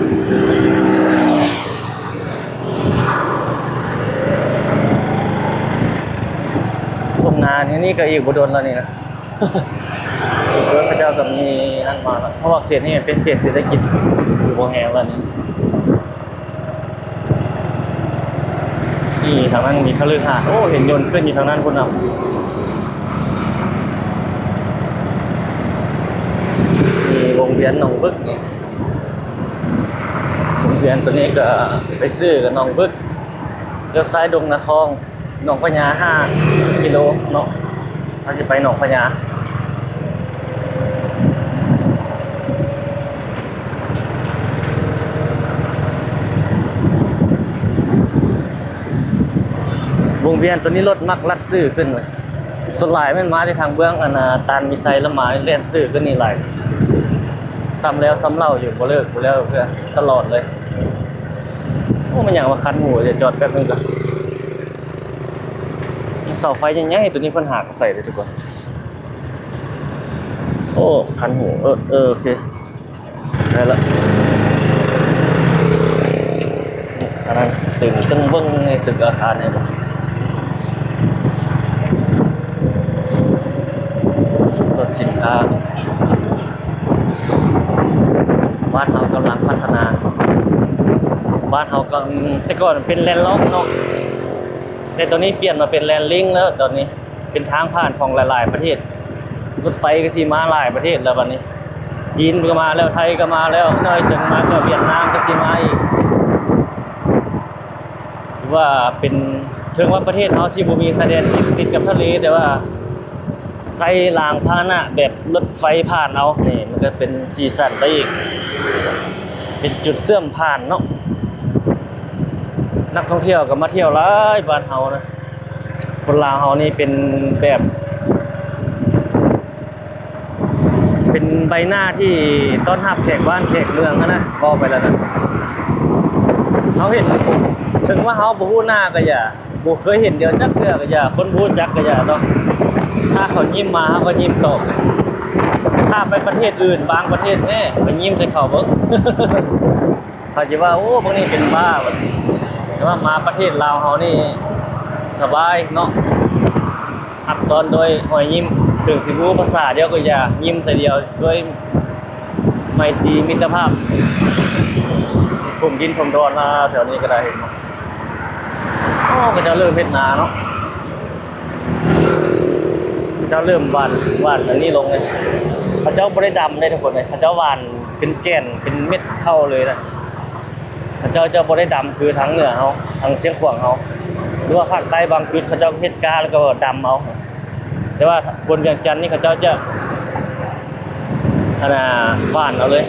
ທົ່ງນາແຖວນີ້ກໍອີກບໍ່ດົນແລ້ວນີ້ນະ ເພິ່ນເຂົາເຈົ້າກໍມີນັ້ນມາແລ້ວ ເພາະວ່າເຂດນີ້ເປັນເຂດເສດຖະກິດຢູ່ບໍ່ແຮງແລ້ວນີ້. ນີ້ທາງນັ້ນມີຄະລືຫາດ ໂອ້ ເຫັນຍົນຂຶ້ນຢູ່ທາງນັ້ນພຸ້ນນະ ມີວົງວຽນໜອງບຶກນີ້ ວົງວຽນໂຕນີ້ກໍໄປຊື້ກັບໜອງບຶກ ລ້ຽວຊ້າຍດົງນາທອງ ໜອງພະຍາ ຫ້າກິໂລເນາະ ເຮົາຊິໄປໜອງພະຍາ. ວົງວຽນໂຕນີ້ລົດມັກລັດຊື່ຂຶ້ນເວີຍ ສ່ວນຫຼາຍແມ່ນມາແຕ່ທາງເບື້ອງ ອັນນ່າ ຕານມີໄຊ ລະມາແລ່ນຊື່ຂຶ້ນນີ້ຫຼາຍ ຊ້ຳແລ້ວຊ້ຳເລົ່າຢູ່ ບໍ່ເລີກບໍ່ແລ້ວເທື່ອ ຕະຫຼອດເລີຍ. ໂອ້ ແມ່ນຫຍັງວ່າຄັນຫູ ດຽວຈອດແປັບໜຶ່ງກ່ອນ. ເສົາໄຟໃຫຍ່ໆ ໂຕນີ້ເພິ່ນຫາກະໃສ່ເດ້ທຸກຄົນ. ໂອ້ ຄັນຫູ ເອີ ເອີ ໂອເຄ ໄດ້ລະ. ອັນນັ້ນຕື່ນຕຶງເບິ່ງໃນຕຶກອາຄານນີ້ບໍ່ ລົດສິນຄ້າ. ບ້ານເຮົາກຳລັງພັດທະນາ ບ້ານເຮົາກໍ ແຕ່ກ່ອນເປັນແລນລັອກເນາະ ແຕ່ຕອນນີ້ປ່ຽນມາເປັນແລນລິງແລ້ວ ຕອນນີ້ເປັນທາງຜ່ານຂອງຫຼາຍໆປະເທດ ລົດໄຟກໍຊິມາຫຼາຍປະເທດແລ້ວບັດນີ້ ຈີນກໍມາແລ້ວ ໄທກໍມາແລ້ວ ໜ້ອຍຈັ່ງມາກໍຫວຽດນາມກໍຊິມາອີກ ຖືວ່າເປັນ ເຖິງວ່າປະເທດເຮົາຊິບໍ່ມີຊາຍແດນຕິດ ຕິດກັບທະເລ ແຕ່ວ່າ ໃຊ້ລາງພາຫະນະແບບລົດໄຟຜ່ານເອົາ ນີ້ມັນກໍເປັນສີສັນໄປອີກ ເປັນຈຸດເຊື່ອມຜ່ານເນາະ ນັກທ່ອງທ່ຽວກໍມາທ່ຽວຫຼາຍບ້ານເຮົານະ ຄົນລາວເຮົານີ້ເປັນແບບ ເປັນໃບໜ້າທີ່ຕ້ອນຮັບແຂກບ້ານແຂກເມືອງຫັ້ນນະ ເວົ້າໄປແລ້ວນະ ເຮົາເຫັນ ເຖິງວ່າເຮົາບໍ່ຮູ້ໜ້າກໍຢ່າ ບໍ່ເຄີຍເຫັນດຽວຈັກເທື່ອກໍຢ່າ ຄົນບໍ່ຮູ້ຈັກກໍຢ່າເນາະ ຖ້າເຂົາຍິ້ມມາເຮົາກໍຍິ້ມຕອບ ຖ້າໄປປະເທດອື່ນ ບາງປະເທດແມ້ ໄປຍິ້ມໃສ່ເຂົາເບິ່ງ ເຂົາຊິວ່າ ໂອ້ ພວກນີ້ເປັນບ້າ ແຕ່ວ່າມາປະເທດລາວເຮົານີ້ສະບາຍເນາະ ຮັບຕ້ອນດ້ວຍຮອຍຍິ້ມ ເຖິງຊິບໍ່ຮູ້ພາສາດຽວກໍຢ່າ ຍິ້ມໃສ່ດຽວດ້ວຍ ໄມຕີມິດຕະພາບ ຖົມດິນຖົມດອນລະແຖວນີ້ກໍໄດ້ເຫັນບໍ່ ໂອ້ ເຂົາເຈົ້າເລີ່ມເຮັດນາເນາະ ເຂົາເຈົ້າເລີ່ມຫວ່ານ ຫວ່ານອັນນີ້ລົງເລີຍ ເຂົາເຈົ້າບໍ່ໄດ້ດຳເດ້ທຸກຄົນເອີຍ ເຂົາເຈົ້າຫວ່ານເປັນແກ່ນເປັນເມັດເຂົ້າເລີຍນະ ເຂົາເຈົ້າຈະບໍ່ໄດ້ດຳຄືທາງເໜືອເຮົາ ທາງຊຽງຂວາງເຮົາ ຫຼືວ່າພາກໃຕ້ບາງຈຸດເຂົາເຈົ້າເຮັດກ້າແລ້ວກໍດຳເອົາ ແຕ່ວ່າຄົນວຽງຈັນນີ້ເຂົາເຈົ້າຈະ ອັນນ່າ ຫວ່ານເອົາເລີຍ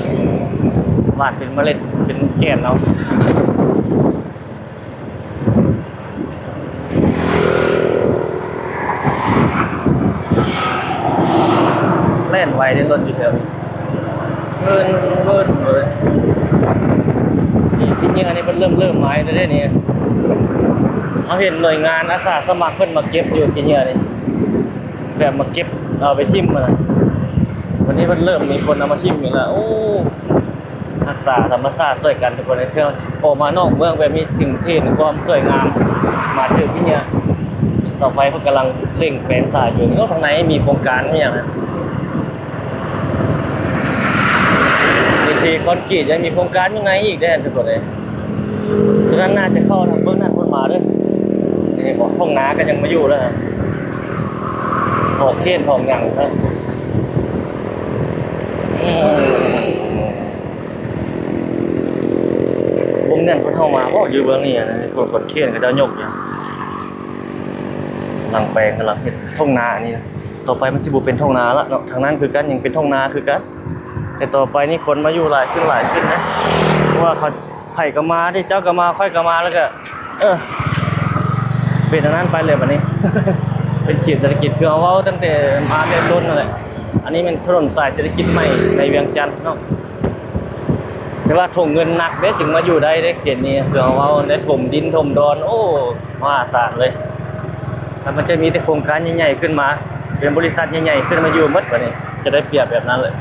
ຫວ່ານເປັນເມລັດ ເປັນແກ່ນເອົາ ແລ່ນໄວເດ້ລົດຢູ່ແຖວນີ້ ເວີ້ນ ເວີ້ນເລີຍ ຂີ້ເຫຍື້ອນີ້ເພິ່ນເລີ່ມ ເລີ່ມມາແລ້ວເດ້ນີ້ ເຮົາເຫັນໜ່ວຍງານອາສາສະໝັກເພິ່ນມາເກັບຢູ່ຂີ້ເຫຍື້ອນີ້ ແບບມາເກັບເອົາໄປຖິ້ມຫັ້ນນະ ວັນນີ້ເພິ່ນເລີ່ມມີຄົນເອົາມາຖິ້ມອີກແລ້ວ ໂອ້ ຮັກສາທຳມະຊາດຊ່ວຍກັນທຸກຄົນເອີຍ ເທື່ອອອກມານອກເມືອງແບບນີ້ ເຫັນ ເຫັນຄວາມສວຍງາມ ມາເຈີທີ່ເນີ້ຍ ເສົາໄຟເພິ່ນກຳລັງເລັ່ງແປງສາຍຢູ່ນີ້ ໂອ້ ທາງໃນມີໂຄງການມີຫຍັງນະ ເວທີຄອນກຣີດ ຍັງມີໂຄງການຢູ່ໃນອີກເດ້ທຸກຄົນເອີຍ ໂຕນັ້ນໜ້າຈະເຂົ້າທາງເບື້ອງນັ້ນພຸ້ນມາເດີ້ ເຫັນບໍ່ ທົ່ງນາກໍຍັງມາຢູ່ແລ້ວນະ ຖອກເຂດຖອກຫຍັງນະ ອືມ ວົງເງິນເພິ່ນເຂົ້າມາບໍ່ ຢູ່ເບື້ອງນີ້ນະ ຄົນ ຄົນເຂດເຂົາເຈົ້າຍົກຢູ່ ກຳລັງແປງ ກຳລັງເຮັດທົ່ງນາອັນນີ້ນະ ຕໍ່ໄປມັນຊິບໍ່ເປັນທົ່ງນາລະເນາະ ທາງນັ້ນຄືກັນ ຍັງເປັນທົ່ງນາຄືກັນ ແຕ່ຕໍ່ໄປນີ້ຄົນມາຢູ່ຫຼາຍຂຶ້ນ ຫຼາຍຂຶ້ນນະ ເພາະວ່າເຂົາ ໃຜກໍມາເດ້ ເຈົ້າກໍມາ ຂ້ອຍກໍມາ ແລ້ວກໍ ເອີ ເປັນອັນນັ້ນໄປເລີຍບັດນີ້ ເປັນເຂດເສດຖະກິດ ຄືເຮົາເວົ້າຕັ້ງແຕ່ມາແຕ່ຕົ້ນນັ້ນແຫຼະ ອັນນີ້ແມ່ນຖະໜົນສາຍເສດຖະກິດໃໝ່ໃນວຽງຈັນເນາະ ແຕ່ວ່າຖົງເງິນໜັກເດ້ ຈຶ່ງມາຢູ່ໄດ້ເດ້ ເຂດນີ້ ຄືເຮົາເວົ້າໄດ້ ຖົມດິນຖົມດອນ ໂອ້ ມະຫາສານເລີຍ ແລ້ວມັນຈະມີແຕ່ໂຄງການໃຫຍ່ໆຂຶ້ນມາ ເປັນບໍລິສັດໃຫຍ່ໆຂຶ້ນມາຢູ່ໝົດ ບັດນີ້ຈະໄດ້ປຽບແບບນັ້ນເລີຍ.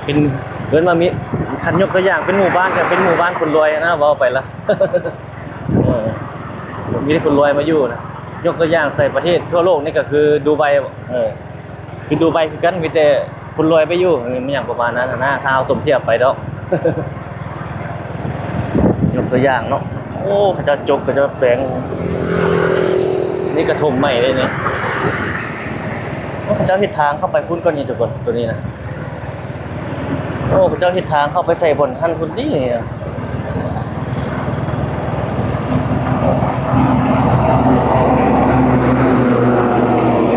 ເປັນ ເອີ້ນວ່າມີ ຄັນຍົກຕົວຢ່າງເປັນໝູ່ບ້ານກໍເປັນໝູ່ບ້ານຄົນລວຍນະ ເວົ້າໄປລະ ເອີ ມີແຕ່ຄົນລວຍມາຢູ່ນະ. ຍົກຕົວຢ່າງໃສ່ປະເທດທົ່ວໂລກນີ້ກໍຄືດູໄບ ເອີ ຄືດູໄບຄືກັນ ມີແຕ່ຄົນລວຍໄປຢູ່ ແມ່ນຫຍັງປະມານນັ້ນນະ ຖ້າເຮົາສົມທຽບໄປດອກ. ຍົກຕົວຢ່າງເນາະ ໂອ້ ເຂົາເຈົ້າຈົກ ເຂົາເຈົ້າແປງ ນີ້ກະຖົມໃໝ່ເດ້ນີ້. ໂອ້ ເຂົາເຈົ້າເຮັດທາງເຂົ້າໄປພຸ້ນກ່ອນນີ້ທຸກຄົນ ໂຕນີ້ນະ. ໂອ້ ເຂົາເຈົ້າເຮັດທາງເຂົ້າໄປໃສ່ບ່ອນຫັ້ນພຸ້ນຕິ.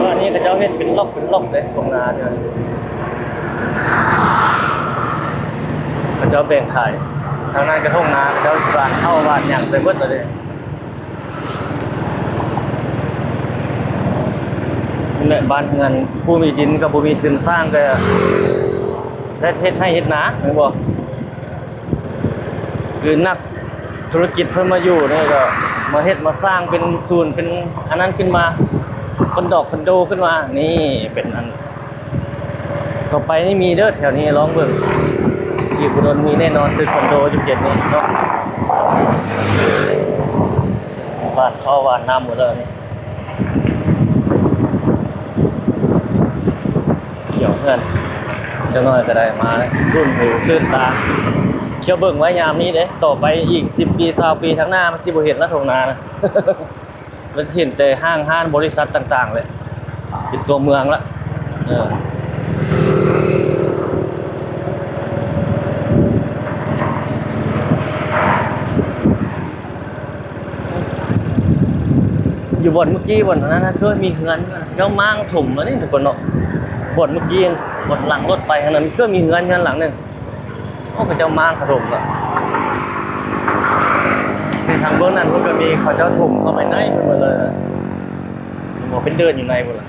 ອັນນີ້ເຂົາເຈົ້າເຮັດເປັນລັອກເປັນລັອກເດ້ ທົ່ງນານີ້ ເຂົາເຈົ້າແບ່ງຂາຍ. ທາງນັ້ນກະທົ່ງນາ ເຂົາເຈົ້າຫວ່ານເຂົ້າຫວ່ານຫຍັງໃສ່ເບິດແລ້ວເດ້. ນີ້ແຫຼະ ບ້ານເຮືອນ ຜູ້ມີດິນກໍບໍ່ມີທຶນສ້າງ ກໍໄດ້ເຮັດໄຮ່ເຮັດນາ ແມ່ນບໍ່? ຄືນັກທຸລະກິດເພິ່ນມາຢູ່ນີ້ ກໍມາເຮັດມາສ້າງເປັນສູນ ເປັນອັນນັ້ນຂຶ້ນມາ ຄອນດອກຄອນໂດຂຶ້ນມາ ນີ້ເປັນອັນ ຕໍ່ໄປນີ້ມີເດີ ແຖວນີ້ລອງເບິ່ງ ອີກບໍ່ດົນມີແນ່ນອນ ຕຶກຄອນໂດຢູ່ເຂດນີ້ເນາະ. ບ້ານເຂົາຫວ່ານນ້ຳໝົດແລ້ວນີ້ ຂຽວເຮືອນ ຈັກໜ້ອຍກໍໄດ້ມາ ຊື່ນຫູຊື່ນຕາ. ຂຽວເບິ່ງໄວ້ຍາມນີ້ເດ້ ຕໍ່ໄປອີກສິບປີ ຊາວປີທາງໜ້າ ມັນຊິບໍ່ເຫັນລະ ທົ່ງນານະ. ມັນຊິເຫັນແຕ່ຫ້າງຮ້ານບໍລິສັດຕ່າງໆ ແຫຼະ ເປັນຕົວເມືອງລະ ເອີ. ຢູ່ບ່ອນເມື່ອກີ້ ບ່ອນນັ້ນນະ ເຄີຍມີເຮືອນ ເຈົ້າມ້າງຖົມມານີ້ທຸກຄົນເນາະ. ບ່ອນເມື່ອກີ້ ບ່ອນຫຼັງລົດໄປຫັ້ນນະ ເຄີຍມີເຮືອນ ເຮືອນຫຼັງໜຶ່ງ. ໂອ້ ເຂົາເຈົ້າມ້າງຖະຖົມລະ ໃນທາງເບື້ອງນັ້ນເພິ່ນກໍມີ ເຂົາເຈົ້າຖົມເຂົ້າໄປໃນເພິ່ນໝົດເລີຍ ບໍ່ເປັນເດີນຢູ່ໃນພຸ້ນລະ.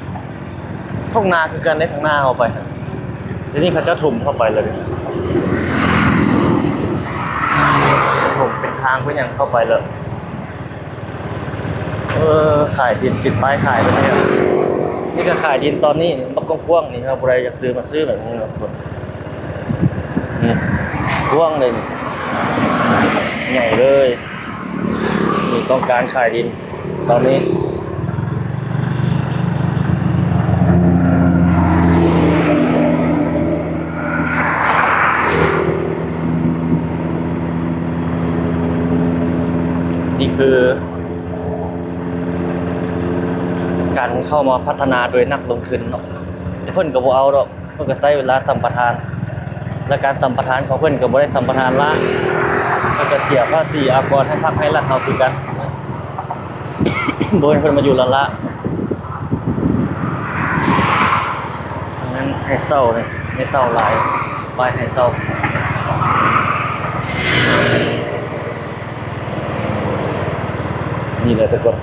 ທົ່ງນາຄືກັນເດ້ ທາງໜ້າເຮົາໄປ ດຽວນີ້ເຂົາເຈົ້າຖົມເຂົ້າໄປແລ້ວເດ້ ຖົມເປັນທາງເປັນຫຍັງເຂົ້າໄປແລ້ວ. ເອີ ຂາຍດິນ ຕິດປ້າຍຂາຍແບບນີ້ ນີ້ກໍຂາຍດິນຕອນນີ້ ບັກກວ້າງໆນີ້ ຖ້າຜູ້ໃດຢາກຊື້ມາຊື້ແບບນີ້ເນາະ ນີ້ ກວ້າງເລີຍນີ້ ໃຫຍ່ເລີຍ ນີ້ຕ້ອງການຂາຍດິນຕອນນີ້. ນີ້ຄືການເຂົ້າມາພັດທະນາໂດຍນັກລົງທຶນເນາະ ແຕ່ເພິ່ນກໍບໍ່ເອົາດອກ ເພິ່ນກໍໃຊ້ເວລາສຳປະທານ ແລະ ການສຳປະທານຂອງເພິ່ນກໍບໍ່ໄດ້ສຳປະທານລ້າ ເພິ່ນກໍເສຍພາສີອາກອນໃຫ້ພັກໃຫ້ລັດເຮົາຄືກັນ. ບໍ່ແມ່ນເພິ່ນມາຢູ່ລ້າໆ ທາງນັ້ນໃຫ້ເຊົ່ານີ້ ໃຫ້ເຊົ່າຫຼາຍ ປ້າຍໃຫ້ເຊົ່າ ນີ້ແຫຼະທຸກຄົນ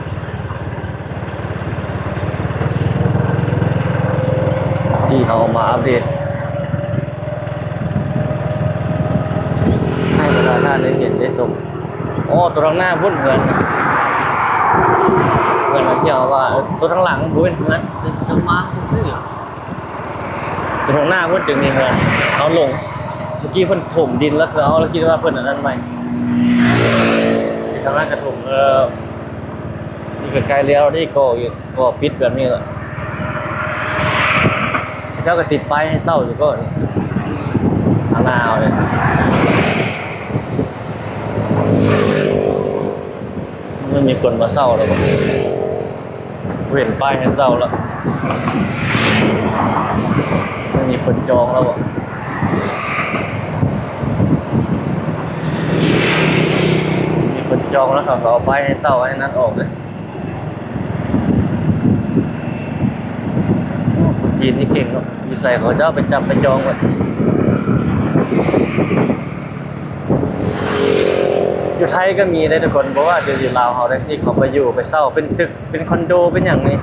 ທີ່ເຮົາມາອັບເດດ ໃຫ້ບັນດາທ່ານໄດ້ເຫັນໄດ້ຊົມ. ອໍ ຕົວທາງໜ້າພຸ້ນເຮືອນ ເຮືອນທີ່ເຮົາວ່າ ເອີ ຕົວທາງຫຼັງບໍ່ແມ່ນເຮືອນ ເປັນເຮືອນມ້າງຊື່ໆ ຕົວທາງໜ້າພຸ້ນຈຶ່ງມີເຮືອນ ເຮົາຫຼົງ ເມື່ອກີ້ເພິ່ນຖົມດິນແລ້ວຄືເຮົາ ແລ້ວຄິດວ່າເພິ່ນອັນນັ້ນໃໝ່ ທາງນັ້ນກະຖົມ ເອີ ນີ້ກະໃກ້ແລ້ວ ນີ້ກໍ່ອີກ ກໍ່ປິດແບບນີ້ລະ ເຂົາເຈົ້າກະຕິດປ້າຍໃຫ້ເຊົ່າຢູ່ກໍ ນີ້ ທາງໜ້າເຮົານີ້ ມັນມີຄົນມາເຊົ່າແລ້ວບໍ່? ເຫັນປ້າຍໃຫ້ເຊົ່າແລ້ວ ມັນມີຄົນຈອງແລ້ວບໍ່? ມີຄົນຈອງແລ້ວ ເຂົາກໍເອົາປ້າຍໃຫ້ເຊົ່າໃຫ້ນັ້ນອອກເລີຍ. ຄົນຈີນນີ້ເກັ່ງເນາະ ຢູ່ໃສເຂົາເຈົ້າໄປຈັບໄປຈອງໝົດ. ຢູ່ໄທກໍມີເດ້ທຸກຄົນ ບໍ່ວ່າຈະຢູ່ລາວເຮົາເດ້ ທີ່ເຂົາໄປຢູ່ໄປເຊົ່າເປັນຕຶກ ເປັນຄອນໂດເປັນຫຍັງນີ້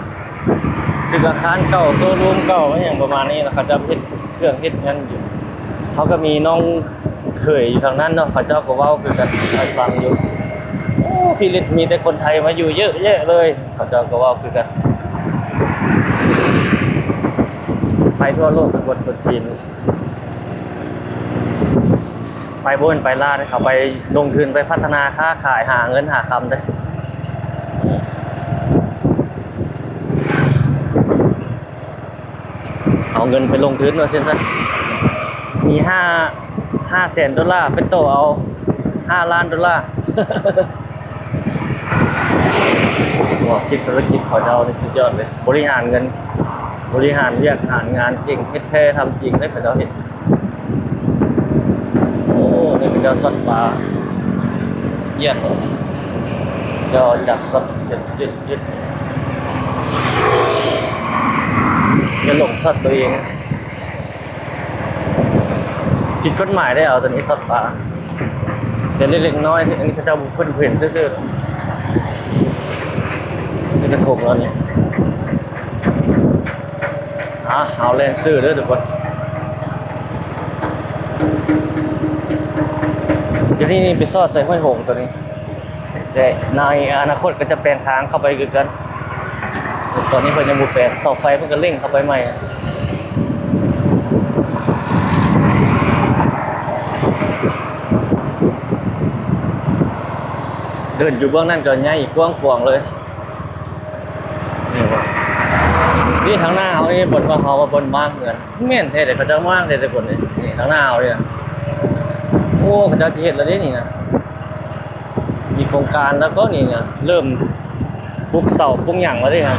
ຕຶກອາຄານເກົ່າ ໂຊຣູມເກົ່າ ອີຫຍັງປະມານນີ້ ແລ້ວເຂົາເຈົ້າເຮັດເຄື່ອງເຮັດຫຍັງຢູ່. ເຮົາກໍມີນ້ອງເຂີຍຢູ່ທາງນັ້ນເນາະ ເຂົາເຈົ້າກໍເວົ້າຄືກັນໃຫ້ຟັງຢູ່ ໂອ້ ພີລິດມີແຕ່ຄົນໄທມາຢູ່ເຍີະແຍະເລີຍ ເຂົາເຈົ້າກໍເວົ້າຄືກັນ ໄປທົ່ວໂລກ ຄົນ ຄົນຈີນ. ໄປບໍ່ແມ່ນໄປລ້າເດ້ ເຂົາໄປລົງທຶນ ໄປພັດທະນາຄ້າຂາຍ ຫາເງິນຫາຄຳເດ້. ເອົາເງິນໄປລົງທຶນວ່າຊັ້ນຊະ ມີຫ້າ ຫ້າແສນໂດລາ ໄປຕໍ່ເອົາຫ້າລ້ານໂດລາ. ໂອ້ ຄິດທຸລະກິດເຂົາເຈົ້ານີ້ສຸດຍອດເລີຍ ບໍລິຫານເງິນ ບໍລິຫານວຽກຫານງານເກັ່ງ ເຮັດແທ້ທຳຈິງເດ້ ເຂົາເຈົ້າເຮັດ. ໂອ້ ນີ້ເຂົາເຈົ້າຊັອດປາ ຢ້ຽນ ເຈົ້າຈັບຊັອດ ຢ່າຫຼົງຊັອດໂຕເອງ. ຜິດກົດໝາຍເດ້ ເອົາໂຕນີ້ຊັອດປາ ເຫັນເລັກໆນ້ອຍໆ ອັນນີ້ເຂົາເຈົ້າເພິ່ນເຫັນຊື່ໆ ນີ້ກະທົງແລ້ວນີ້. ອ່າ ເຮົາແລ່ນຊື້ເດີທຸກຄົນ ດຽວນີ້ນີ້ໄປຊອດໃສ່ຫ້ວຍຫົງໂຕນີ້. ແລະໃນອະນາຄົດກໍຈະແປງທາງເຂົ້າໄປຄືກັນ ຕອນນີ້ເພິ່ນຍັງບໍ່ແປງ ເສົາໄຟເພິ່ນກໍເລັ່ງເຂົ້າໄປໃໝ່. ເດີນຢູ່ເບື້ອງນັ້ນກໍໃຫຍ່ກວ້າງຂວາງເລີຍ ນີ້ວ່າ ນີ້ທາງໜ້າເຮົານີ້ ບ່ອນວ່າເຮົາວ່າບ່ອນມ້າງເຮືອນ ແມ່ນແທ້ເດ້ ເຂົາເຈົ້າມ້າງແທ້ທຸກຄົນເດ້ ນີ້ທາງໜ້າເຮົານີ້ນະ ໂອ້ ເຂົາເຈົ້າຊິເຮັດແລ້ວເດ້ນີ້ນະ. ມີໂຄງການແລ້ວກໍນີ້ນະ ເລີ່ມປຸກເສົາປຸກຫຍັງແລ້ວເດ້ ເອີ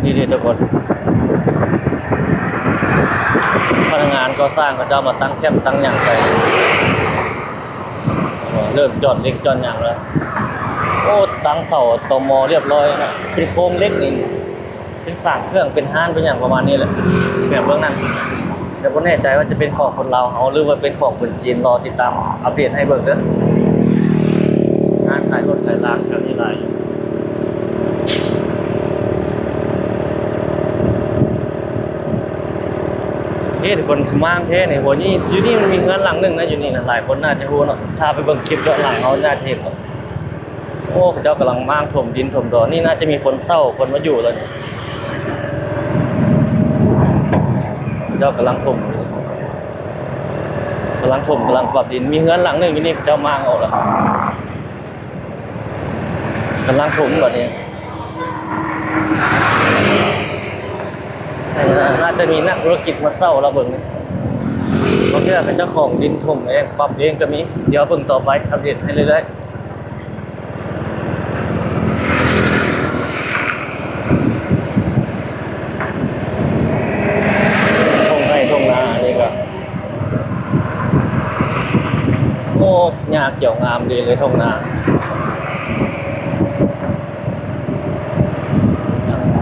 ນີ້ເດ້ທຸກຄົນ ພະນັກງານກໍ່ສ້າງເຂົາເຈົ້າມາຕັ້ງແຄມຕັ້ງຫຍັງໃສ່. ເລີ່ມຈອດເຫຼັກຈອດຫຍັງແລ້ວ ໂອ້ ຕັ້ງເສົາຕໍມໍລຽບຮ້ອຍແລ້ວ ເປັນໂຄງເຫຼັກນີ້ ເປັນສາງເຄື່ອງ ເປັນຮ້ານ ເປັນຫຍັງປະມານນີ້ແຫຼະ ແບບເບື້ອງນັ້ນ ແຕ່ບໍ່ແນ່ໃຈວ່າຈະເປັນຂອງຄົນລາວເຮົາ ຫຼືວ່າເປັນຂອງຄົນຈີນ ລໍຕິດຕາມອັບເດດໃຫ້ເບິ່ງເດີ ຮ້ານຂາຍລົດຂາຍລາງແຖວນີ້ຫຼາຍຢູ່. ເອີ ທຸກຄົນ ຄືມ້າງແທ້ນີ້ ໂຫ ນີ້ ຢູ່ນີ້ມັນມີເຮືອນຫຼັງໜຶ່ງນະ ຢູ່ນີ້ນະ ຫຼາຍຄົນໜ້າຈະຮູ້ເນາະ ຖ້າໄປເບິ່ງຄລິບຍ້ອນຫຼັງເຮົາໜ້າຈະເຫັນເນາະ ໂອ້ ເຂົາເຈົ້າກຳລັງມ້າງຖົມດິນຖົມດອນ ນີ້ໜ້າຈະມີຄົນເຊົ່າ ຄົນມາຢູ່ແລ້ວນີ້ ເຂົາເຈົ້າກຳລັງຖົມ ກຳລັງຖົມ ກຳລັງປັບດິນ ມີເຮືອນຫຼັງໜຶ່ງຢູ່ນີ້ ເຂົາເຈົ້າມ້າງອອກແລ້ວ ກຳລັງຖົມບັດນີ້ ໜ້າຈະມີນັກທຸລະກິດມາເຊົ່າລະເບິ່ງນີ້ ບາງເທື່ອເປັນເຈົ້າຂອງດິນຖົມເອງ ປັບເອງກໍມີ ດຽວເບິ່ງຕໍ່ໄປ ອັບເດດໃຫ້ເລື້ອຍໆ. ທົ່ງໄຮ່ທົ່ງນານີ້ກະ ໂອ້ ຫຍ້າຂຽວງາມດີເລີຍທົ່ງນາ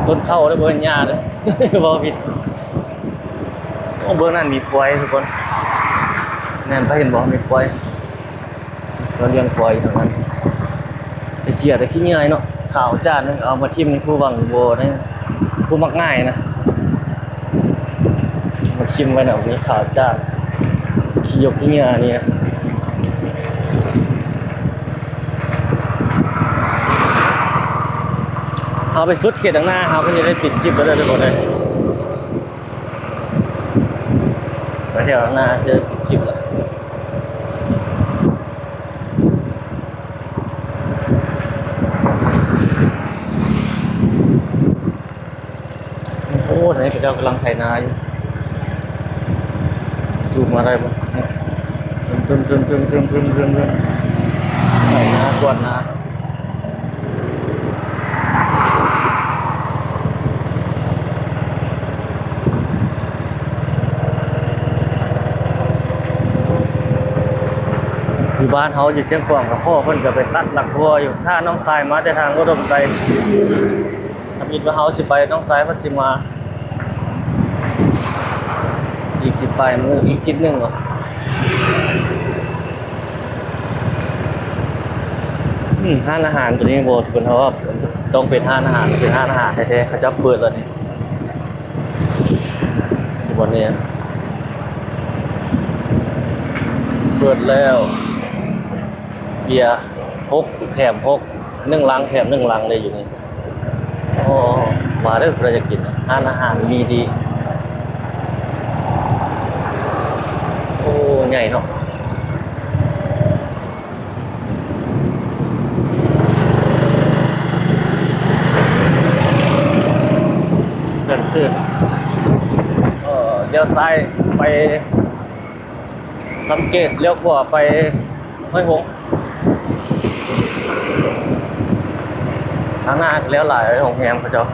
ຕົ້ນເຂົ້າເດີ ບໍ່ແມ່ນຫຍ້າເດີ ເວົ້າຜິດ. ໂອ້ ເບື້ອງນັ້ນມີຄວາຍທຸກຄົນ ແມ່ນປະ ເຫັນບໍ່ ມີຄວາຍ ເຂົາລ້ຽງຄວາຍຢູ່ທາງນັ້ນ ໄປເສຍແຕ່ຂີ້ເຫຍື້ອເນາະ ຂາວຈ້ານ ເອົາມາຖິ້ມໃນຄູຫວັງບໍ່ໄດ້ ຄູໝາກງ່າຍນະ ມາຖິ້ມໄວ້ນະ ມີຂາວຈ້ານ ຂີ້ຍົກຂີ້ເຫຍື້ອນີ້ນະ. ເຮົາໄປສຸດເຂດທາງໜ້າ ເຮົາກໍຈະໄດ້ປິດຄລິບແລ້ວເດີທຸກຄົນເດີ. ໄປແຖວໜ້າເຊີ ຄລິບລະ ໂອ້ ຕອນນີ້ເຂົາເຈົ້າກຳລັງໄຖນາຢູ່ ຊູມມາໄດ້ບໍ່ ຕຶມໆໆໆໆ ໄຖນາກວາດນາ. ຢູ່ບ້ານເຮົາຢູ່ຊຽງຂວາງກະພໍ້ ເພິ່ນກະໄປຕັດຫຼັກຮົ້ວຢູ່ ຖ້ານ້ອງຊາຍມາແຕ່ທາງອຸດົມໄຊ ທຳອິດວ່າເຮົາຊິໄປ ນ້ອງຊາຍເພິ່ນຊິມາ ອີກສິບປາຍມື້ ອີກທິດໜຶ່ງເນາະ. ອືມ ຮ້ານອາຫານໂຕນີ້ບໍ່ ທຸກຄົນ ເຮົາວ່າຕ້ອງເປັນຮ້ານອາຫານ ເປັນຮ້ານອາຫານແທ້ໆ ເຂົາເຈົ້າເປີດແລ້ວນີ້ ຢູ່ບ່ອນນີ້ ເປີດແລ້ວ ເບຍຫົກແຖມຫົກ. ໜຶ່ງຫຼັງແຖມໜຶ່ງຫຼັງເລີຍຢູ່ນີ້. ໂອ້ ມາເດີ ຜູ້ໃດຢາກກິນ ຮ້ານອາຫານມີດີ. ໂອ້ ໃຫຍ່ເນາະ. ເດີນຊື່ ເອີ ລ້ຽວຊ້າຍໄປ ສັງເກດລ້ຽວຂວາໄປຫ້ວຍຫົງ. ທາງໜ້າກໍແລ້ວຫຼາຍໂຮງແຮມເຂົາເຈົ້າ.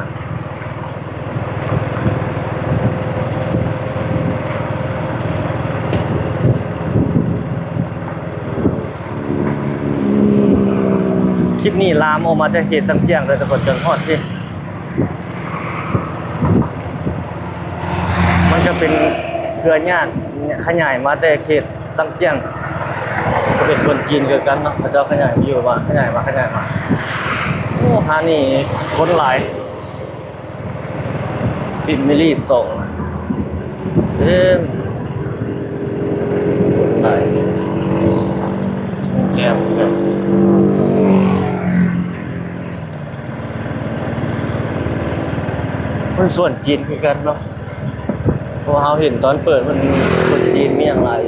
ຄລິບນີ້ລາມອອກມາແຕ່ເຂດຊຳຈຽງເດີ ແຕ່ກ່ອນຈະຮອດຊິ ມັນກໍເປັນເຄືອຍາດຂະຫຍາຍມາແຕ່ເຂດຊຳຈຽງ ກໍເປັນຄົນຈີນຄືກັນເນາະ ເຂົາເຈົ້າຂະຫຍາຍຢູ່ມາ ຂະຫຍາຍມາ ຂະຫຍາຍມາ. ໂອ້ ຮ້ານນີ້ຄົນຫຼາຍ. ແຟມິລີສອງ ເຕັມ ຫຼາຍ ແກມ ເພິ່ນສວນຈີນຄືກັນເນາະ ເພາະວ່າເຮົາເຫັນຕອນເປີດ ເພິ່ນຄົນຈີນມີຫຍັງຫຼາຍ.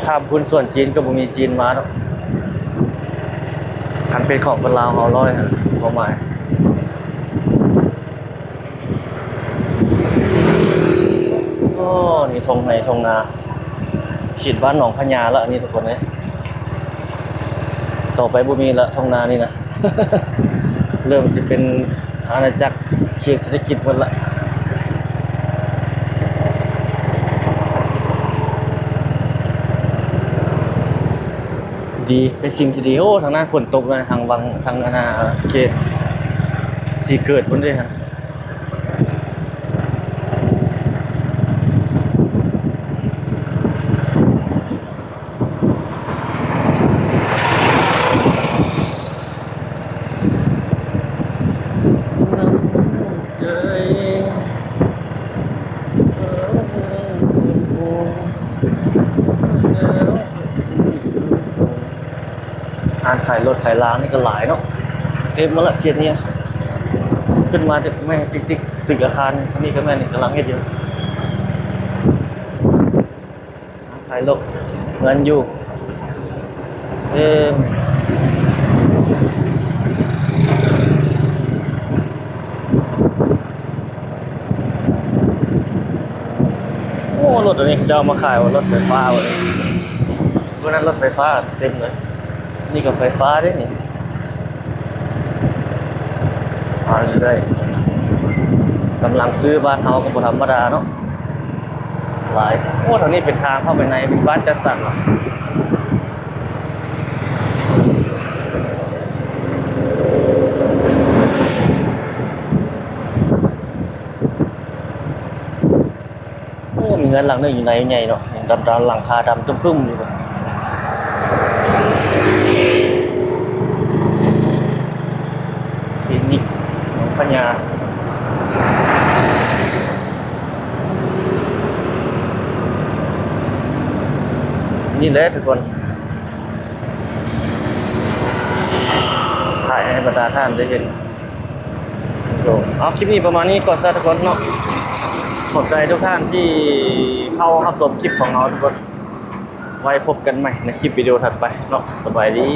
ຖ້າບໍ່ສວນຈີນກໍບໍ່ມີຈີນມາດອກ ຄັນເປັນຂອງຄົນລາວເຮົາຮ້ອຍຫັ້ນ ຄວາມໝາຍ. ໂອ້ ນີ້ທົ່ງໄຮ່ທົ່ງນາ ເຂດບ້ານໜອງພະຍາລະ ອັນນີ້ທຸກຄົນເອີຍ. ຕໍ່ໄປບໍ່ມີລະ ທົ່ງນານີ້ນະ ເລີ່ມຊິເປັນອານາຈັກເຂດເສດຖະກິດໝົດລະ. ດີ ເປັນສິ່ງທີ່ດີ. ໂອ້ ທາງນັ້ນຝົນຕົກນະ ທາງວັງ ທາງອັນນ່າ ເຂດສີເກີດພຸ້ນເດ້ຫັ້ນ. ຮ້ານຂາຍລົດຂາຍລາງນີ້ກໍຫຼາຍເນາະ ເຕັມໝົດລະເຂດນີ້. ຂຶ້ນມາຈາກແມ່ນຕິກໆ ຕຶກອາຄານ ອັນນີ້ກໍແມ່ນ ນີ້ກຳລັງເຮັດຢູ່. ຂາຍລົດເຮືອນຢູ່ ເອີ ໂອ້ ລົດອັນນີ້ເຂົາເຈົ້າເອົາມາຂາຍວ່າລົດໄຟຟ້າເວີ້ຍ ເພາະນັ້ນລົດໄຟຟ້າເຕັມເລີຍ. ນີ້ກໍໄຟຟ້າເດ້ນີ້ ມາເລື້ອຍໆ ກຳລັງຊື້ບ້ານເຮົາກໍບໍ່ທຳມະດາເນາະ ຫຼາຍ. ໂອ້ ທາງນີ້ເປັນທາງເຂົ້າໄປໃນບ້ານຈັດສັນເນາະ. ໂອ້ ມີເຮືອນຫຼັງໜຶ່ງຢູ່ໃນໃຫຍ່ເນາະ ດຳໆ ຫຼັງຄາດຳປຶ້ມໆ ຢູ່. ຄລີນິກໜອງພະຍາ ນີ້ແຫຼະທຸກຄົນ ຖ່າຍໃຫ້ບັນດາທ່ານໄດ້ເຫັນ. ເອົາ ຄລິບນີ້ປະມານນີ້ກ່ອນຊະທຸກຄົນເນາະ. ຂອບໃຈທຸກທ່ານທີ່ເຂົ້າຮັບຊົມຄລິບຂອງເຮົາທຸກຄົນ. ໄວ້ພົບກັນໃໝ່ໃນຄລິບວິດີໂອຖັດໄປເນາະ. ສະບາຍດີ.